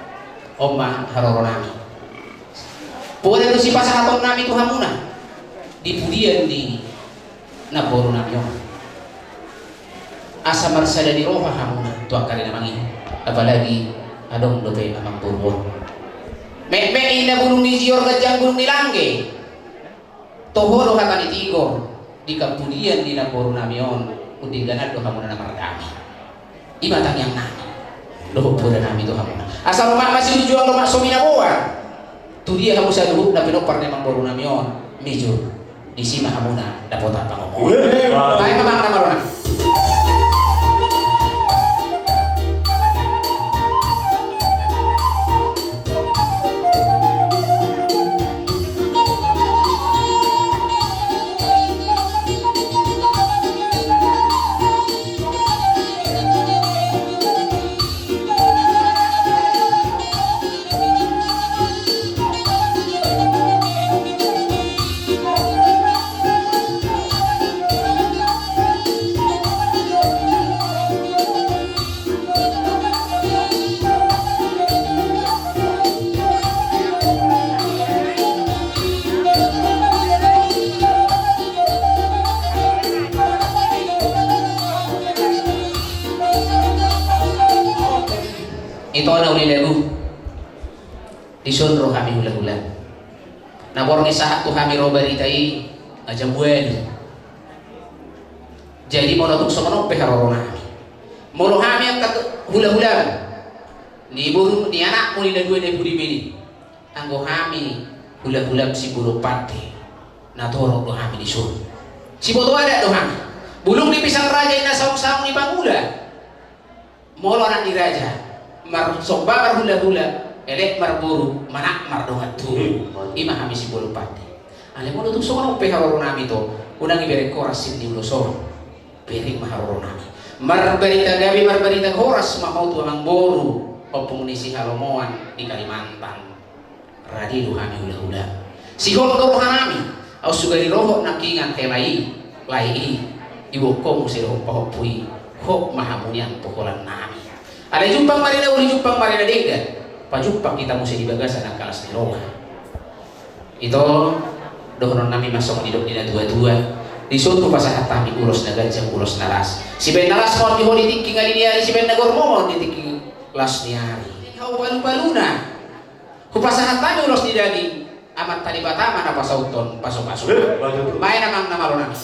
On ma haroro nami. Poda do sipasahaton nami tu hamuna di pudian ni namboru nami on. Asa marsada ni roha hamuna tu angka ari na mangihut, apalagi adong dope amangboru on. Metmet ninna bulung ni jior, ganjang bulung ni langge. Toho do hata ni tigor di hapudian ni namboru nami on, undingganan do hamuna na mardame. I ma tangiang nami dohot poda nami tu hamuna. Asa lomak ma sijujuan, lomak so binaboan. Tu dia hamu saluhutna pinompar ni amangboru nami on, mijur. Disi ma hamuna dapotan pangomoan. Baen ma amang na marona. Ito na uli lagu. Dison ro hami hulahula. Na borngin sahat tu hami ro barita i, ajambuali. Jadi molo tung songon on pe haroro nami. Molo hami angka tu-, hulahula ni boru ni anakmu ni na dua na pudi bini. Anggo hami hulahula Simbolon Pande, na torop do hami dison. Siboto adat do hami. Bulung ni pisang raja i na saungsaung ni pangula. Molo anak ni raja marsomba marhulahula, elek marboru, manat mardongan tubu. I ma hami Simbolon Pande. Alai molo tung songon on pe haroro nami, ito, unang ibereng horas sian ulos on. Bereng ma haroro nami. Marbarita gabe, marbarita horas ma ho tu amangboru, ompung ni si Halomoan di Kalimantan. Rade do hami hulahula. Sihol do roha nami. Aut sugari rohot nangkingan hela i, lae i, diboan ho muse dohot pahompu i. Hot ma hamu nian tu holan nami. Alai jumpang ma ari na uli, jumpang ma ari na denggan. Pajumpang hita muse di bagasan angka las ni roha. Ito, dohonon nami ma songon nidok ni na tuatua. Dison hupasahat hami ulos na ganjang, ulos na las. Sibaen na las ma on di ho di tingki ngali ni ari, sibaen na goar ma on di tingki las ni ari. Hau palupaluna. Hupasahat hami ulos ni daging, Amanta Debata ma na pasauthon pasupasu. Eh, baca tu. Baen amang na malo nami.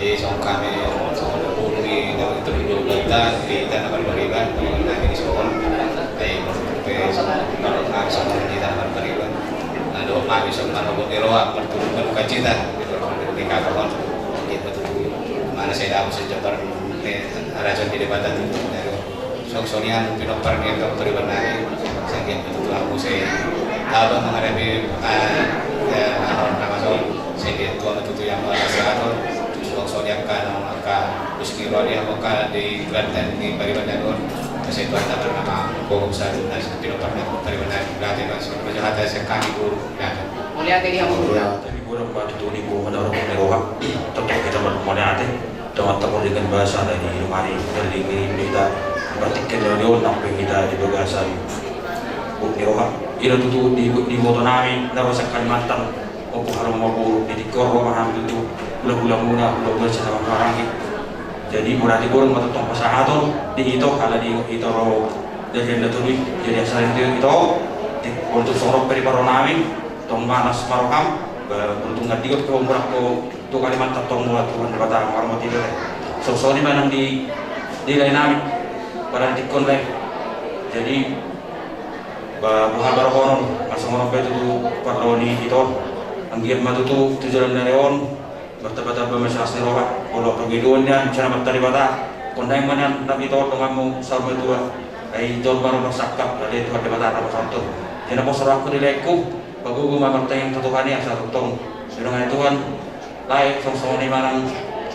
Jadi songon hami, songon boru ni, dapot itu dua belas, di hita na marbariban, di hita na marbariban. Jadi maksud pe songon, kalau hami songon di hita na marbariban. Nah, dohot hami songon manogot ni roha, marturu marsuka cita. Di kakak on, di betul. Mana saya dapat sejabar, eh, raja di Debata tu. Songon i ma pinompar ni angka pariban nami, sai anggiat ma tutu hamu sai taba manghadapi, eh, eh, aha on, na masa on, sai anggiat tua ma tutu hamu, asa atur, songon i angka, angka ulos ni roha ni hamu angka di pariban nami on, sai Tuhan taba ma hamu, pinompar ni pariban nami, berarti ma songon i ma hata sian hami boru, berarti. Mauliate di hamu. Mauliate. Godang ma tutu di boha na roha ni roha. Tongtong hita mauliate. Tongtong taborngin basa na di rumah ni dari di kita. Partingkian dari on sampe hita di bagasan boha ni roha. Ira tutu di, di boto nami na ro sian Kalimantan. Ompu haromo boru di tingki on ro ma hami tutu. Hulahula muna, hulahula sian Amang Paranggi. Jadi mauliate godang ma tongtong pasahaton di ito, ala di ito ro. Jadi enda tuli, jadi asal ito, ito. Di, untuk songon pe di parro nami. Tong manas ma roham, ba, beruntung na digot pe ho mulak tu Kalimantan tong mulak Tuhan Debata marhormat i do. Songon i ma nang di, di lae nami, pada tingki on lae. Jadi, ba, boha ma roham on, asa songon on pe tutu parro ni ito, anggiat ma tutu tu jalan ni lae on, martambatamba ma silas ni roha, olo parngoluon nian, sian Amanta Debata, on naeng ma nian, nang ito donganmu saur matua, ai jolma ro marsangkap, ale Tuhan Debata na pasahathon. Jadi na pos rohangku di laengku, pagogo ma martangiang tu Tuhan i asa tongtong. Sai dongani Tuhan, lae, songon i ma nang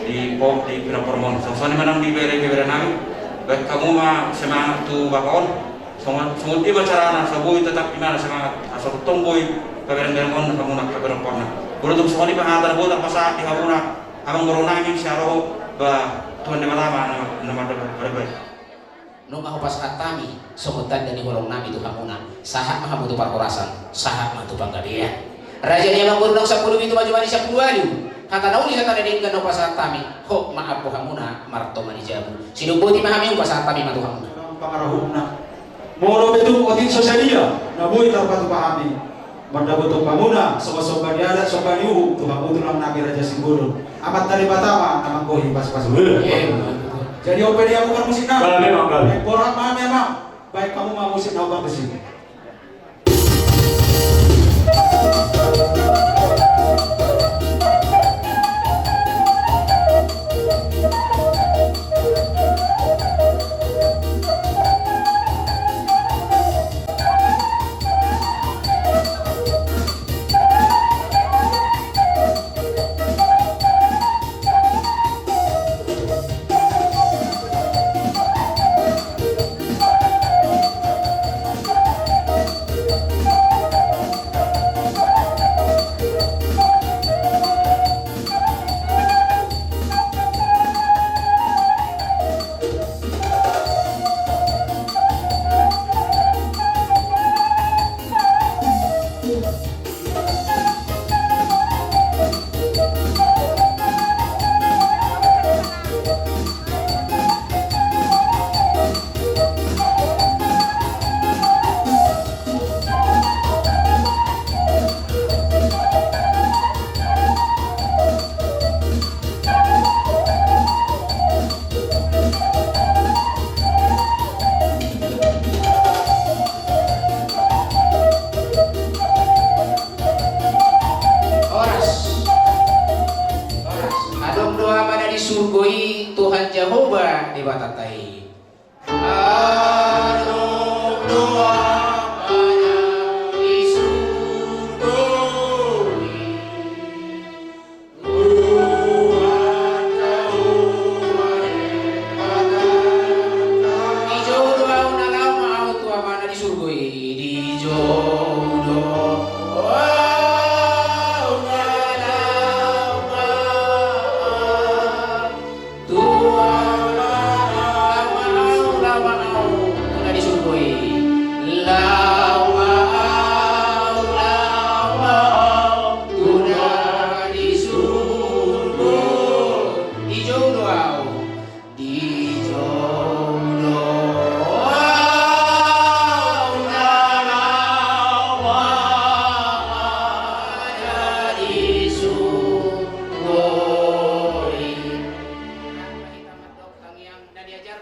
di pop, di pinomparmon, songon i ma nang di bere-bere nami. Baen hamu ma semangat tu bapa on. Songon, songon dia ma carana, asa boi tetap imana semangat. Asa tongtong boi pabereng-bereng on, hamuna, pabereng on. Molo tung songon i ma hata na boi tarpasahat di hamuna, amang boru nami, sian roha, ba, Tuhan Debata ma, na, na, na, na, na, na, Nunga hupasahat hami songon tanda ni holong nami tu hamuna, sahat ma hamu tu parhorasan, sahat ma tu panggabean. Raja ni amang boru naung sampulu pitu, maju ma di sampulu ualu. Hata na uli, hata na denggan na hupasahat hami, hot ma ampu hamuna martonga ni jabu. Sidung boti ma hami, hupasahat hami ma tu hamuna. Pangarahutna. Molo pe tung otik so sadia na boi tarpatupa hami. Mandapothon hamuna, somba-somba ni adat, somba ni uhum, tu hamu tulang nami Raja Simbolon. Amanta Debata ma na manggohi pasupasu. Jadi on pe di hamu parmusik nami. Gabe, Amang, gabe. Baen borat ma hami, Amang. Baen hamu ma musik na umbang besi. Horas. Horas. Adong do Amanta na di surgo i, Tuhan Jahowa Debatanta i. Adong do Amanta na di surgo i. Di jou do ahu na laho ma ahu tu Amanta na di surgo i, di jou do ahu na laho ma ahu tu Amanta na di surgo i.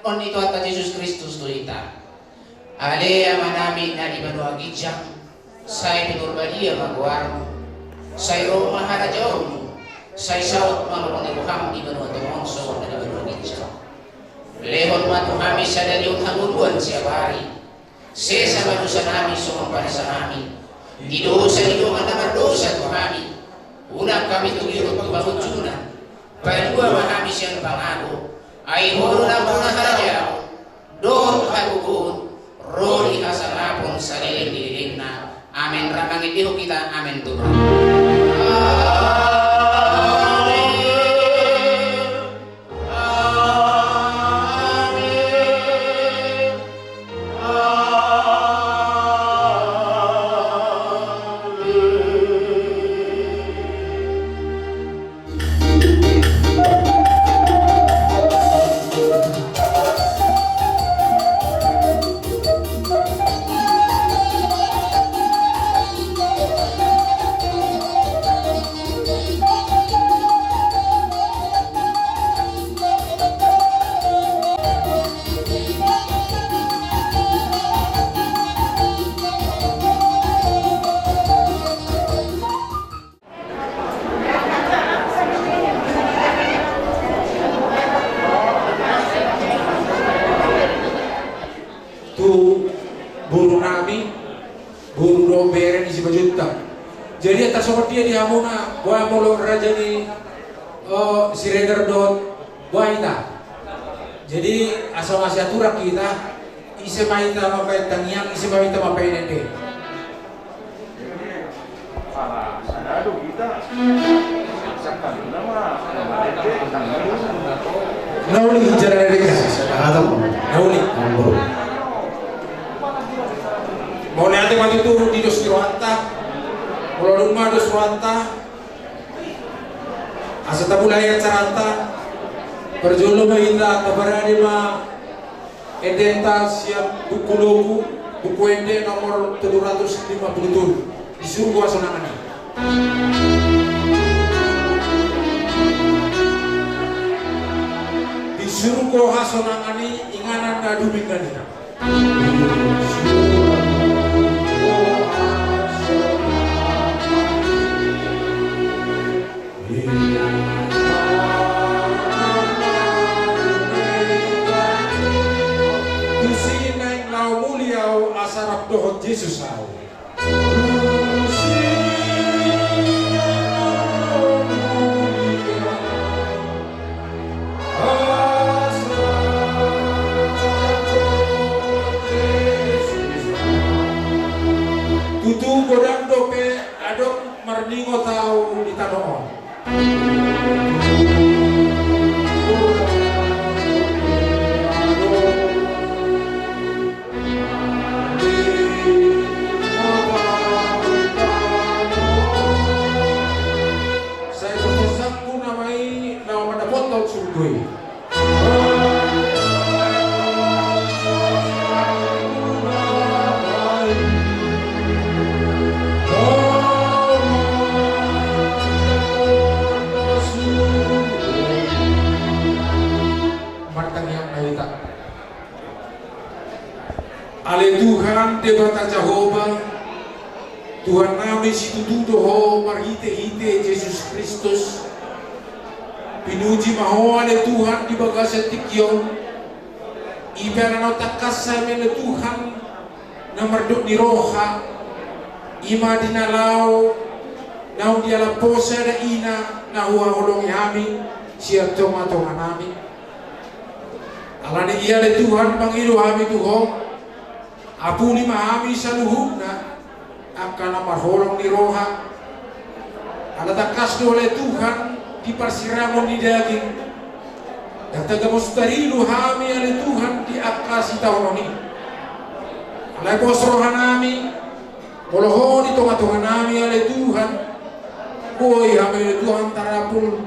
Ni Tuhanta Jesus Kristus tu hita. Ale Amanami na di banua ginjang, sai pinarbadia ma goarmu, sai ro ma harajaonmu, sai saut ma lomo ni roham di banua tonga on songon na di banua ginjang. Lehon ma tu hami sadari on hangoluan siapari. Sesa ma dosanami songon panesanami di dosa ni dongan na mardosa tu hami. Unang hami togihon tu pangunjunan. Palua ma hami sian pangago. Ai Ho do nampuna harajaon dohot hagogoon, ro di hasangapon saleleng ni lelengna. Amen. Ra mangendehon hita amen tu Tuhan. Amen. Amen. Amen. Tu boru nami, boru dohot bere ni Simanjuntak. Jadi, asa songon dia di hamuna, boha molo raja ni, eh, Siregar dohot boha hita. Jadi, asa masiaturan hita, ise ma hita mambahen tangiang, ise ma hita mambahen ende. Na uli hijau na deka. Na uli. Mauliate ma tutu di dos ni rohanta. Molo dung ma dos rohanta, asa tamulai acaranta. Parjolo ma hita taparade ma endenta sian Buku Logu, Buku Ende nomor tolu ratus lima puluh tolu. Di surgo hasonangan i. Di surgo hasonangan i, inganan na dumenggan i. Tusi naeng laho muli ahu asa rap dohot Jesus ahu. Tutu godang dope adong marningot ahu di tano on. Sai pos-posanku nama i na mandapothon surgo i. Martangiang ma hita. Ale Tuhan Debata Jahowa, Tuhannami situtu do Ho marhite-hite Jesus Kristus. Pinuji ma Ho ale Tuhan di bagasan tingki on. I pe ala naung tangkas hami ale Tuhan na mardok ni roha, i ma di na laho naung dialap Ho sada ina na huhaholongi hami sian tonga-tonganami. Alani i ale Tuhan, mangido hami tu Ho, apuli ma hami saluhutna angka na marholong ni roha. Ala tangkas do ale Tuhan di parsirangon ni daging, ndang tagamon tarilu hami ale Tuhan di angka sitaonon i. Alai pos rohanami, molo Ho di tonga-tonganami ale Tuhan, boi hami ale Tuhan tarapul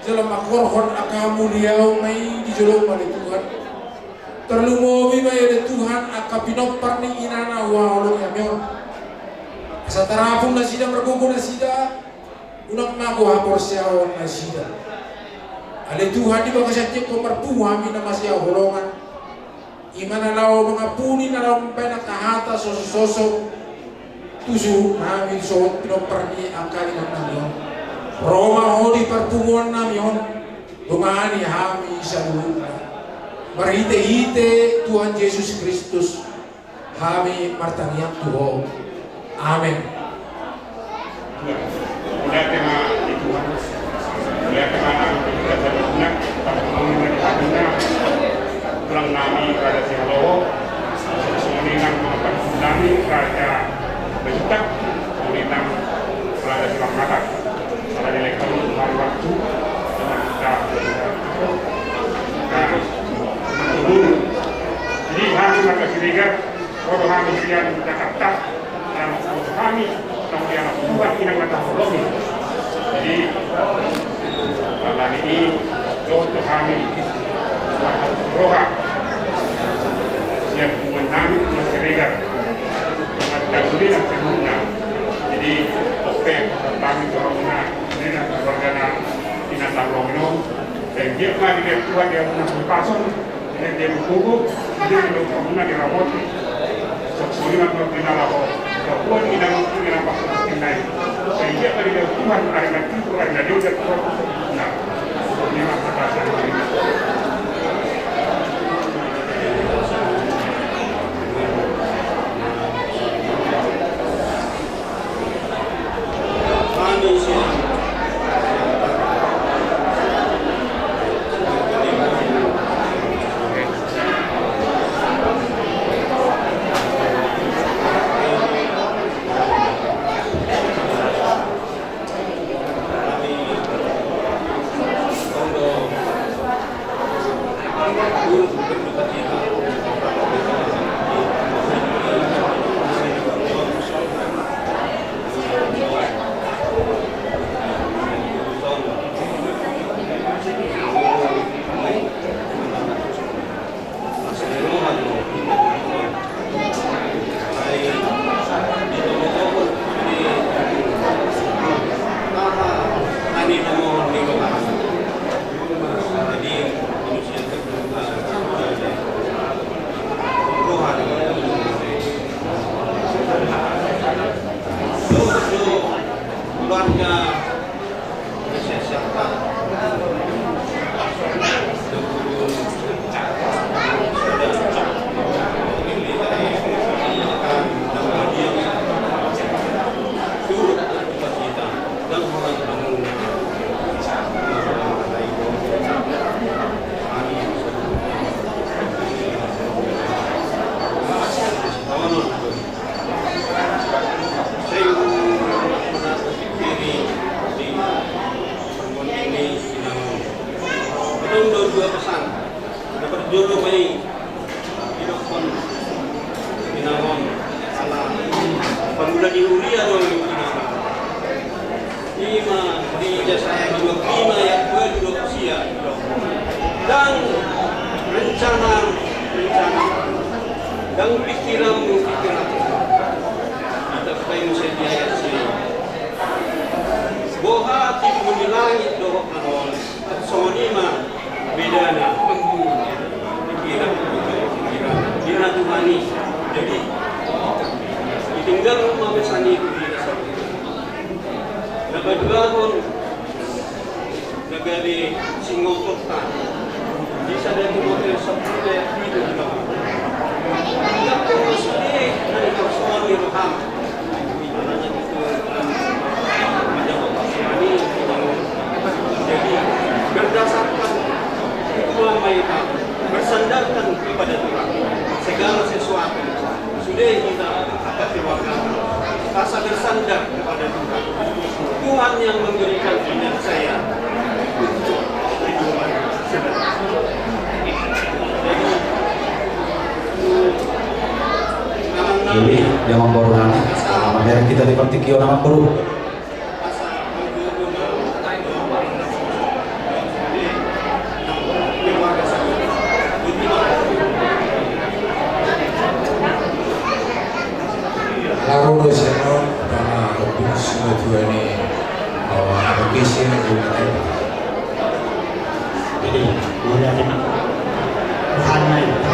jala manghorhon angka hamuliaon na i di jolom ale Tuhan. Tarlumobi ma i ale Tuhan angka pinompar ni ina na huhaholongi hami on. Asa tarapul nasida, margogo nasida, unang mago haporseaon nasida. Ale Tuhan, di bagasan tingki on marpungu hami na masihaholongan. I ma na laho mangampuni, na laho mambahen angka hata sosososo tu suhut nami, sohot pinompar ni angka inang nami on. Ro ma Ho di parpunguan nami on, dongani hami saluhutna. Marhitehite Tuhan Jesus Kristus, hami martangiang tu Ho. Amen. Mauliate ma di Tuhan. Mauliate ma di Tuhan. Tulang nami Raja Sihaloho. Songon i nang panuhuk nami Raja Bajutak. Songon i nang Raja Silamata. Ala dilehon Tuhan waktu. Sama kita. Nah, jadi hami maka Siregar. Ro do hami sian Jakarta, dan ro do hami, naung dianak Tuhan, inang na taholongi. Jadi, ala ni i, dohot do hami, roha, sian punguan nami, punguan Siregar, punguan Tagulinan, punguan. Jadi, oke, kami do hamuna, ini na keluarga na, inang taholongi on. Sai anggiat ma dilehon Tuhan di hamuna hahipason, dilehon Tuhan gogo, dilehon Tuhan hamuna diramoti. Songon i ma di na laho, Tuhan inang, inang pasu nai. Sai anggiat ma dilehon Tuhan ari na tiur, ari na dua, ari na tolu. Nah, songon i ma hata sian hami. Keluarga. Adong do dua pesan. Dapat jolo mai didokkon inang on ala pangula ni huria do inang on. Ima di Jesaya dua puluh lima ayat dua didok sia. Ndang rencana, rencana. Ndang pikiranmu, pikiranku. Kita pakai muse di ayat sia. Boha timbul ni langit dohot tano on, songon i ma bedana. Pikiran, pikiran. Di na Tuhan i. Jadi, ditinggal ma pesan i tu diri sandiri. Na paduahon, na gabe singototta. Di sada Timoteus sampulu ayat pitu didok. Ingat ma sude na nitorsohon ni roham. Jadi, berdasarkan itu ma hita, bersandarkan kepada Tuhan. Segala sesuatu. Sude hita angka keluarga, asa bersandar kepada Tuhan. Tuhan yang memberikan penyelesaian untuk kehidupan saudara. Jadi, Jadi, dia mambaru nami, sama merek kita di partikio nama baru. Lalu do sian on, karna ompung sintua ni, eh, anak bisi ni. Jadi, mauliate ma. Tuhan nai.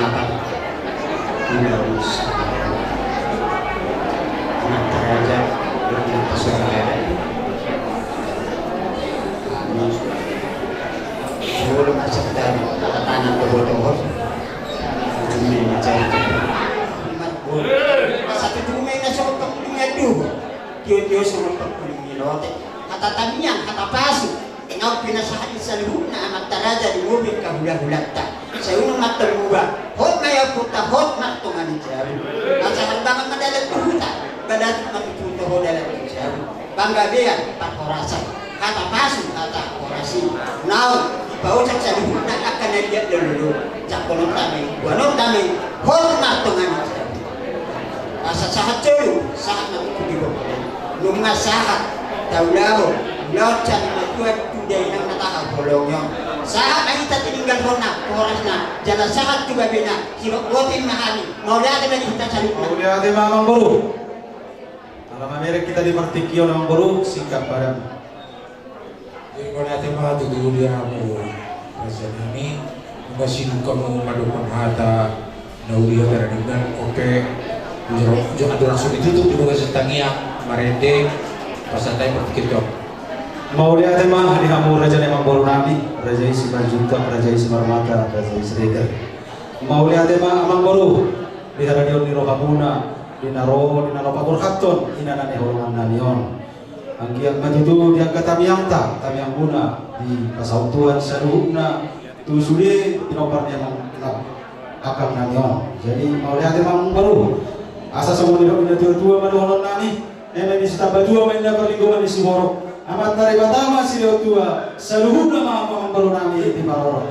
Selamat. Amanta raja, amanta raja. Sebelum asal dari tanah tohon-tohon. Ini mencari. Satu dunia na sobat dunia tu. Tio-tio songon pangkuling ni lote. Hata tangiang, hata pasu. Naung pinasahat ni saluhutna amanta raja di ngolu ni hula-hulanta. Sai unang ma antong muba. Hot ma i amputa, hot ma antong ni jabu. Asa harbangan ma dalan tu huta. Balatuk ma tutu ho dalan tu jabu. Panggabean, parhorasan. Hata pasu, hata horas i. Naung dipaosak saluhutna angka na liat lolo. Jangkolonta ma i, boanonta ma i. Hot ma antong ni jabu. Asa sahat jolo, sahat ma tutu di bongkon. Nunga sahat, taulahon, ulaon sian na tua tu dainang na tahaholongi on. Sahat ma hita tininggalhonna, horasna, jala sahat tu babena, sirok botin ma hami, mauliate ma di hita saluhutna. Mauliate ma amangboru. Ala mamereng hita di partingkian on amangboru, singkat padan. Jadi mauliate ma tutu di hamu raja nami, nunga sidung hamu mandokkon hata na uli hata na denggan, oke. Jolo, jolo, andorang so ditutup di bagasan tangiang, marende, pasahat hami partingkian on. Mauliate ma di hamu raja ni amangboru nami, raja i Simanjuntak, raja i Simarmata, raja i Siregar. Mauliate ma amangboru, di haradeon ni rohamuna, di na ro, di na ro paborhathon inana ni holongan nami on. Anggiat ma tutu di angka tangiangta, tangiangmuna, dipasaut Tuhan saluhutna, tu sude pinompar ni amang, angkang nami on. Jadi, mauliate ma amangboru. Asa songon nidok ni na tua-tua ma dohonon nami, eme ni sitamba tua ma inna parlinggoman ni siborok. Amanta Debata ma silehon tua, saluhutna ma amangboru nami diparorot.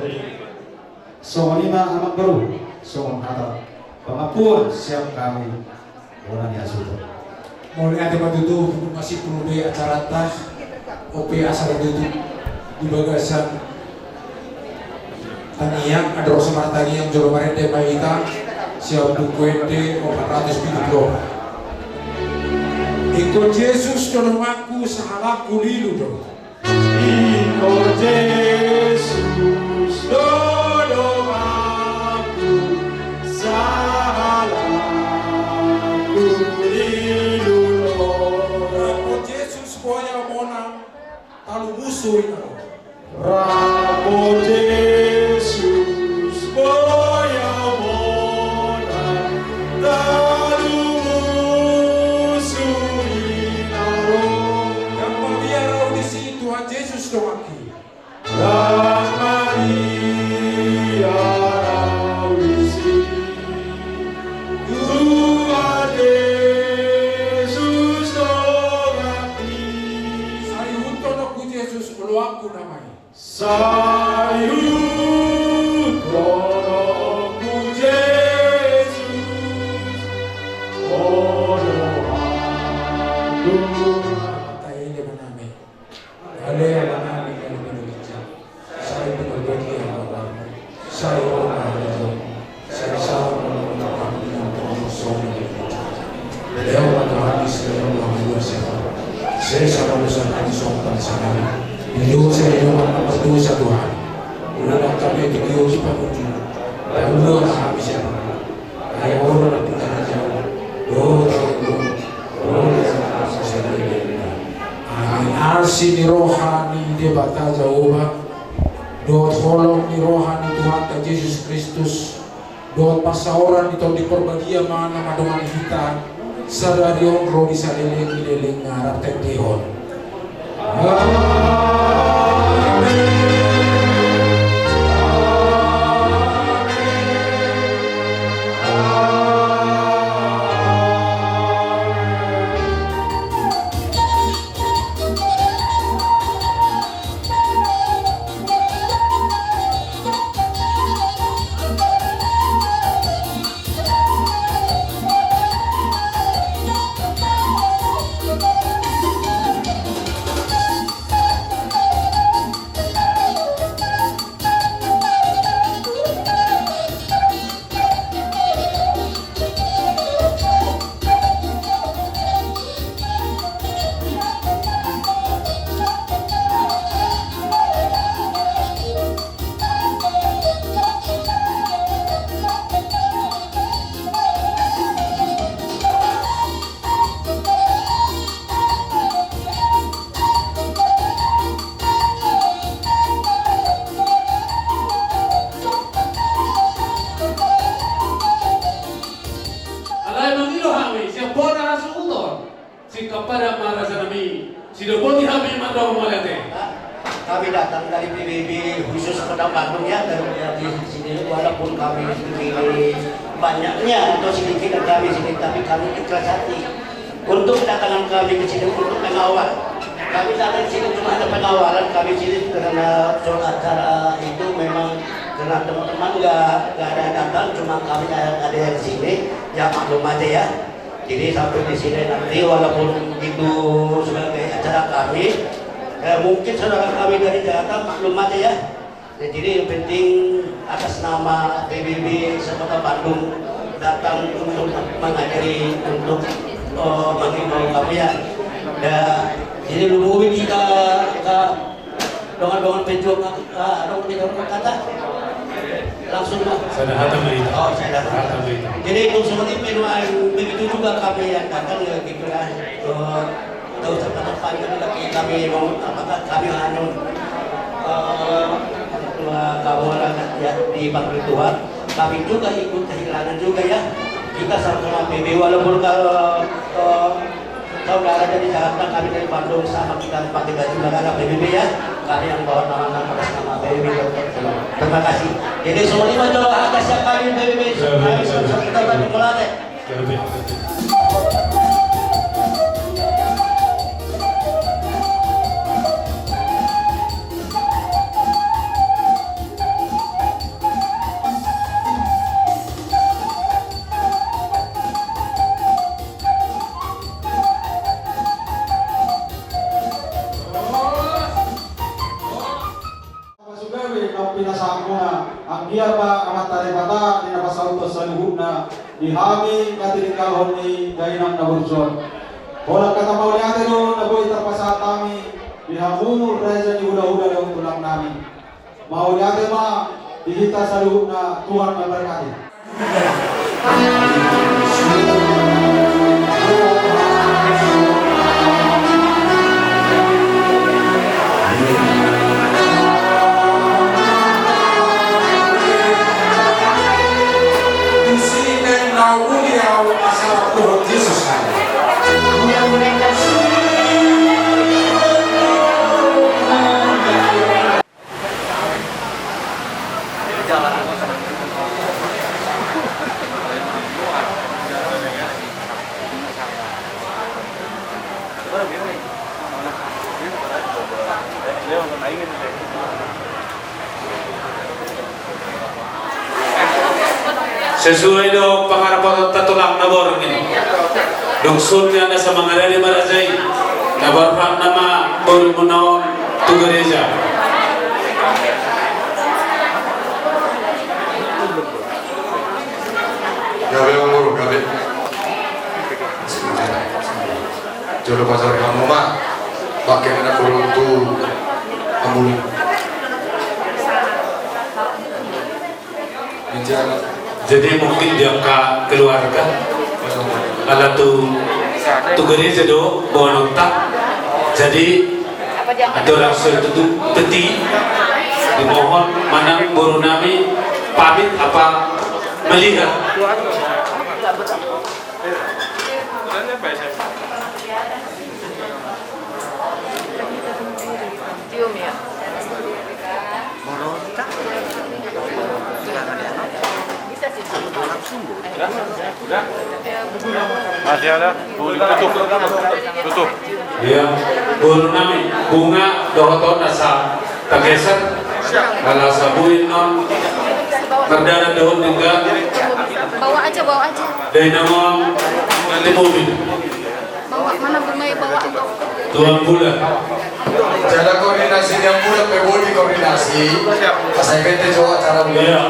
Songon i ma amangboru, songon hata pangampuon sian hami bona ni hasuhuton. Mauliate ma tutu, masipul be acaranta, ope asa tutu di bagasan tangiang, andorang so martangiang jolo marende ma hita, sian Buku Ende opat ratus pitu pulu opat. Ingkon Jesus do donganku, sahalakku lilu do. Ingkon Jesus do donganku, sahalakku lilu do. Rap Jesus boya monang, talu musu i na ro. Rap Jesus boya monang, talu musu i na ro. Ndang mabiar au disi, Tuhan Jesus donganki. Ndang mabiar au disi, Tuhan Jesus donganki. Sai ihuthon ho Jesus, oloanku nama i. Sai ihuthon ho Jesus, oloanku nama i. Ale Amanami na di banua ginjang, sai pinarbadia ma goarmu, sai ro ma harajaonmu, sai saut ma lomo ni roham di banua tonga on songon na di banua ginjang. Lehon ma tu hami sadari on hangoluan siapari. Sesa ma dosa nami songon panesanami di dosa ni dongan na mardosa tu hami. Unang hami togihon tu pangunjunan, palua ma hami sian pangago. Ai Ho do nampuna harajaon dohot hangoluan dohot hangoluan saleleng ni lelengna. Amin. Asi ni roha ni Debata Jahowa dohot holong ni roha ni Tuhanta Jesus Kristus dohot pansamotan ni Tondi Porbadia ma na mandongani hita sadari on ro di saleleng ni lelengna. Rap taendehon. Sian bona hasuhuton. Singkat padan ma raja nami. Sidapoti hami mandok mauliate. Kami datang dari P B B khusus Kota Bandung ya, dari, dari sini, walaupun kami ini banyaknya atau sedikit kami sini, tapi kami ikhlas hati untuk kedatangan kami ke sini untuk mengawal. Kami datang sini cuma ada pengawalan, kami sini karena soal acara itu memang karena teman-teman nggak, nggak ada yang datang, cuma kami ada, ada yang sini, ya maklum aja ya. Jadi sampai di sini nanti walaupun itu sebagai acara kami, eh, mungkin saudara kami dari Jakarta maklum aja ya. Ya, jadi yang penting atas nama P B B se-Kota Bandung datang untuk mengajari, untuk, eh, mengimbau kami ya. Ya, jadi lumobi kita ke dongan-dongan pejuang, ah, dongan pejuang kata langsung lah. Sada hata ma hita. Oh, sada hata. Sada hata ma hita. Jadi untuk seperti penuaan begitu juga kami yang datang ya gitu lah. Eh, Tidak usah pada panjang lagi, kami mau, apakah kami hanya, eh, ketua kawalan ya, dipanggil Tuhan, kami juga ikut kehilangan juga ya. Kita sama-sama P B B, walaupun kalau, eh, saudara dari Jakarta, kami dari Bandung, sama kita pakai baju negara P B B ya. Kami yang bawa nama-nama atas nama P B B. Terima kasih. Jadi semua ini mencoba atas yang kami P B B. Kami sama-sama kita bantu melatih. Pasugawi naung pinasahatmuna, anggiat ma Amanta Debata di na pasauthon saluhutna di hami na tininggalhon ni dainang na burju on. Holan hata mauliate do na boi tarpasahat hami di hamu raja ni hulahula dohot tulang nami. Mauliate ma di hita saluhutna, Tuhan memberkati. Sesuai do pangarapotonta tulang na borngin. Dung sun ni na samangarani ma raja i, na borhat nama borumuna on tu gereja. Gabe, Amang Boru, gabe. Jolo pasahat hamu ma bangke ni Amang Boru tu hamuli. Jadi mungkin di angka keluarga, ala tu, tu gereja do boanonta. Jadi andorang so tutup peti, dimohon manang boru nami pamit apa melihat. Masih ada? Tutup. Tutup. Iya, boru nami, Bunga dohot on asa tageser, ala sabuin non mardalan dohot denggan. Bawa aja, bawa aja. Dainang on, nanti mobil. Bawa, mana Bunga ya, bawa. Tuan Bulan. Jala koordinasi nian Bulan pe boi dikoordinasi. Asa ibana jo acara. Iya.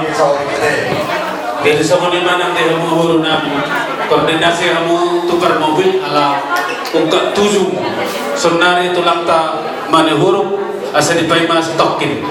Jadi songon i ma nang di hamu boru nami. Koordinasi hamu tukar mobil ala ungkap tujuh. Sonari tulangta Manihurup asa dipaima satongkin.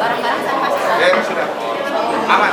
Barang-barang sama. Ya, sudah. Aman.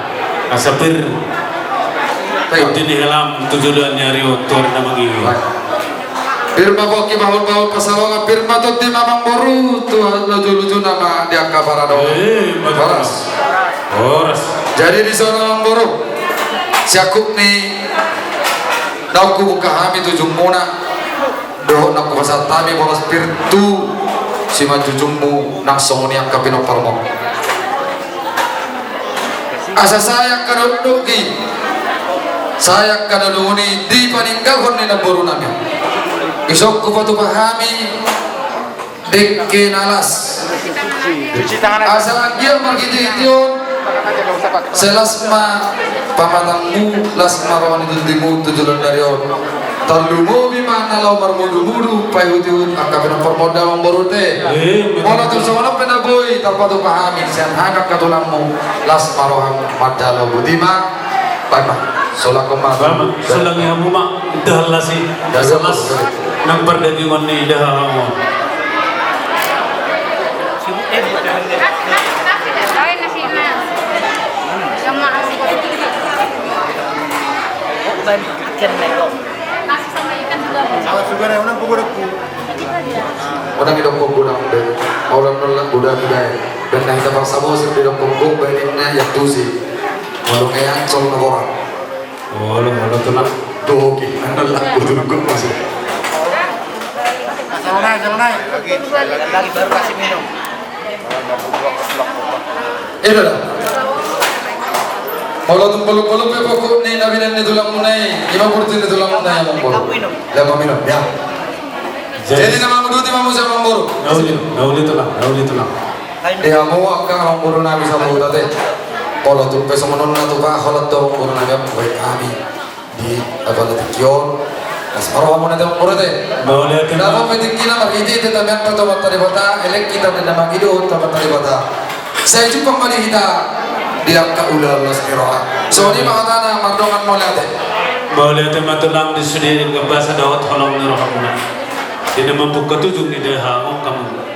Asa pir. Tondi ni helamu tu joloan ni ari on, tu ari na mangihut. Pir ma pongki bahulbahul Pansalongan, pir ma tondi ma amangboru tu lujuluju nama di angka paradaon. Horas. Horas. Jadi dison amangboru, siangkup ni naung hubuka hami tujummuna dohot naung hupasahat hami boras pir tu simanjujungmu nang songon i angka pinomparmon. Asa sai angka dokdok i, sai angka na dung i dipaninggalhon ni namboru nami, dison hupatupa hami dengke na las. Asa anggiat marhitehite on, sai las ma pamatangmu, las ma roha ni tondimu tu joloan ni ari on. Tarlumobi ma na laho marmudumudu paihutihut angka pinomparmon da amangboru te. Molo tung songon on pe na boi tarpatupa hami sian hami angka tulangmu, las ma roham, mandalo. Boti ma. Baen ma, solangkon ma. Baen ma, solangi hamu ma. Indahan las i. Indahan las. Nang pardagingon ni indahan hamu. Unang didok godang be. Olo, unang godang be. Baen na hita paksa bosir didok godang be ninna, ia tusi. Molo nge Ancol na godang. Olo, olo, tulang. Doki, anda lah, betul gua masih. Sama naik, sama naik. Lagi, lagi baru kasih minum. Ida da. Molo tung bolok-bolok pe pokok ni na binaen ni tulangmuna i, ima purti ni tulangmuna i amangboru. Lam minum, ya. Jadi na manguduti ma muse amangboru. Na uli, na uli tulang, na uli tulang. Dia mau angka amangboru na bisa mau tate. Olo, tung pe songon on na tupa, holan do guru nami, baen hami di, apa, na tingki on. Las ma roha muna, amang boru, ate. Mauliate ma. Dapot pe tingkina marhite-hite tamiangta tu Amanta Debata, elek hita na mangido tu Amanta Debata. Sai jumpang ma di hita di angka ulaon las ni roha. Songon i ma hatana, mardongan mauliate. Mauliate ma tulang di sude di Gambasa, dohot holong ni rohamuna. Di na mambuka tujung ni dahamu hamu.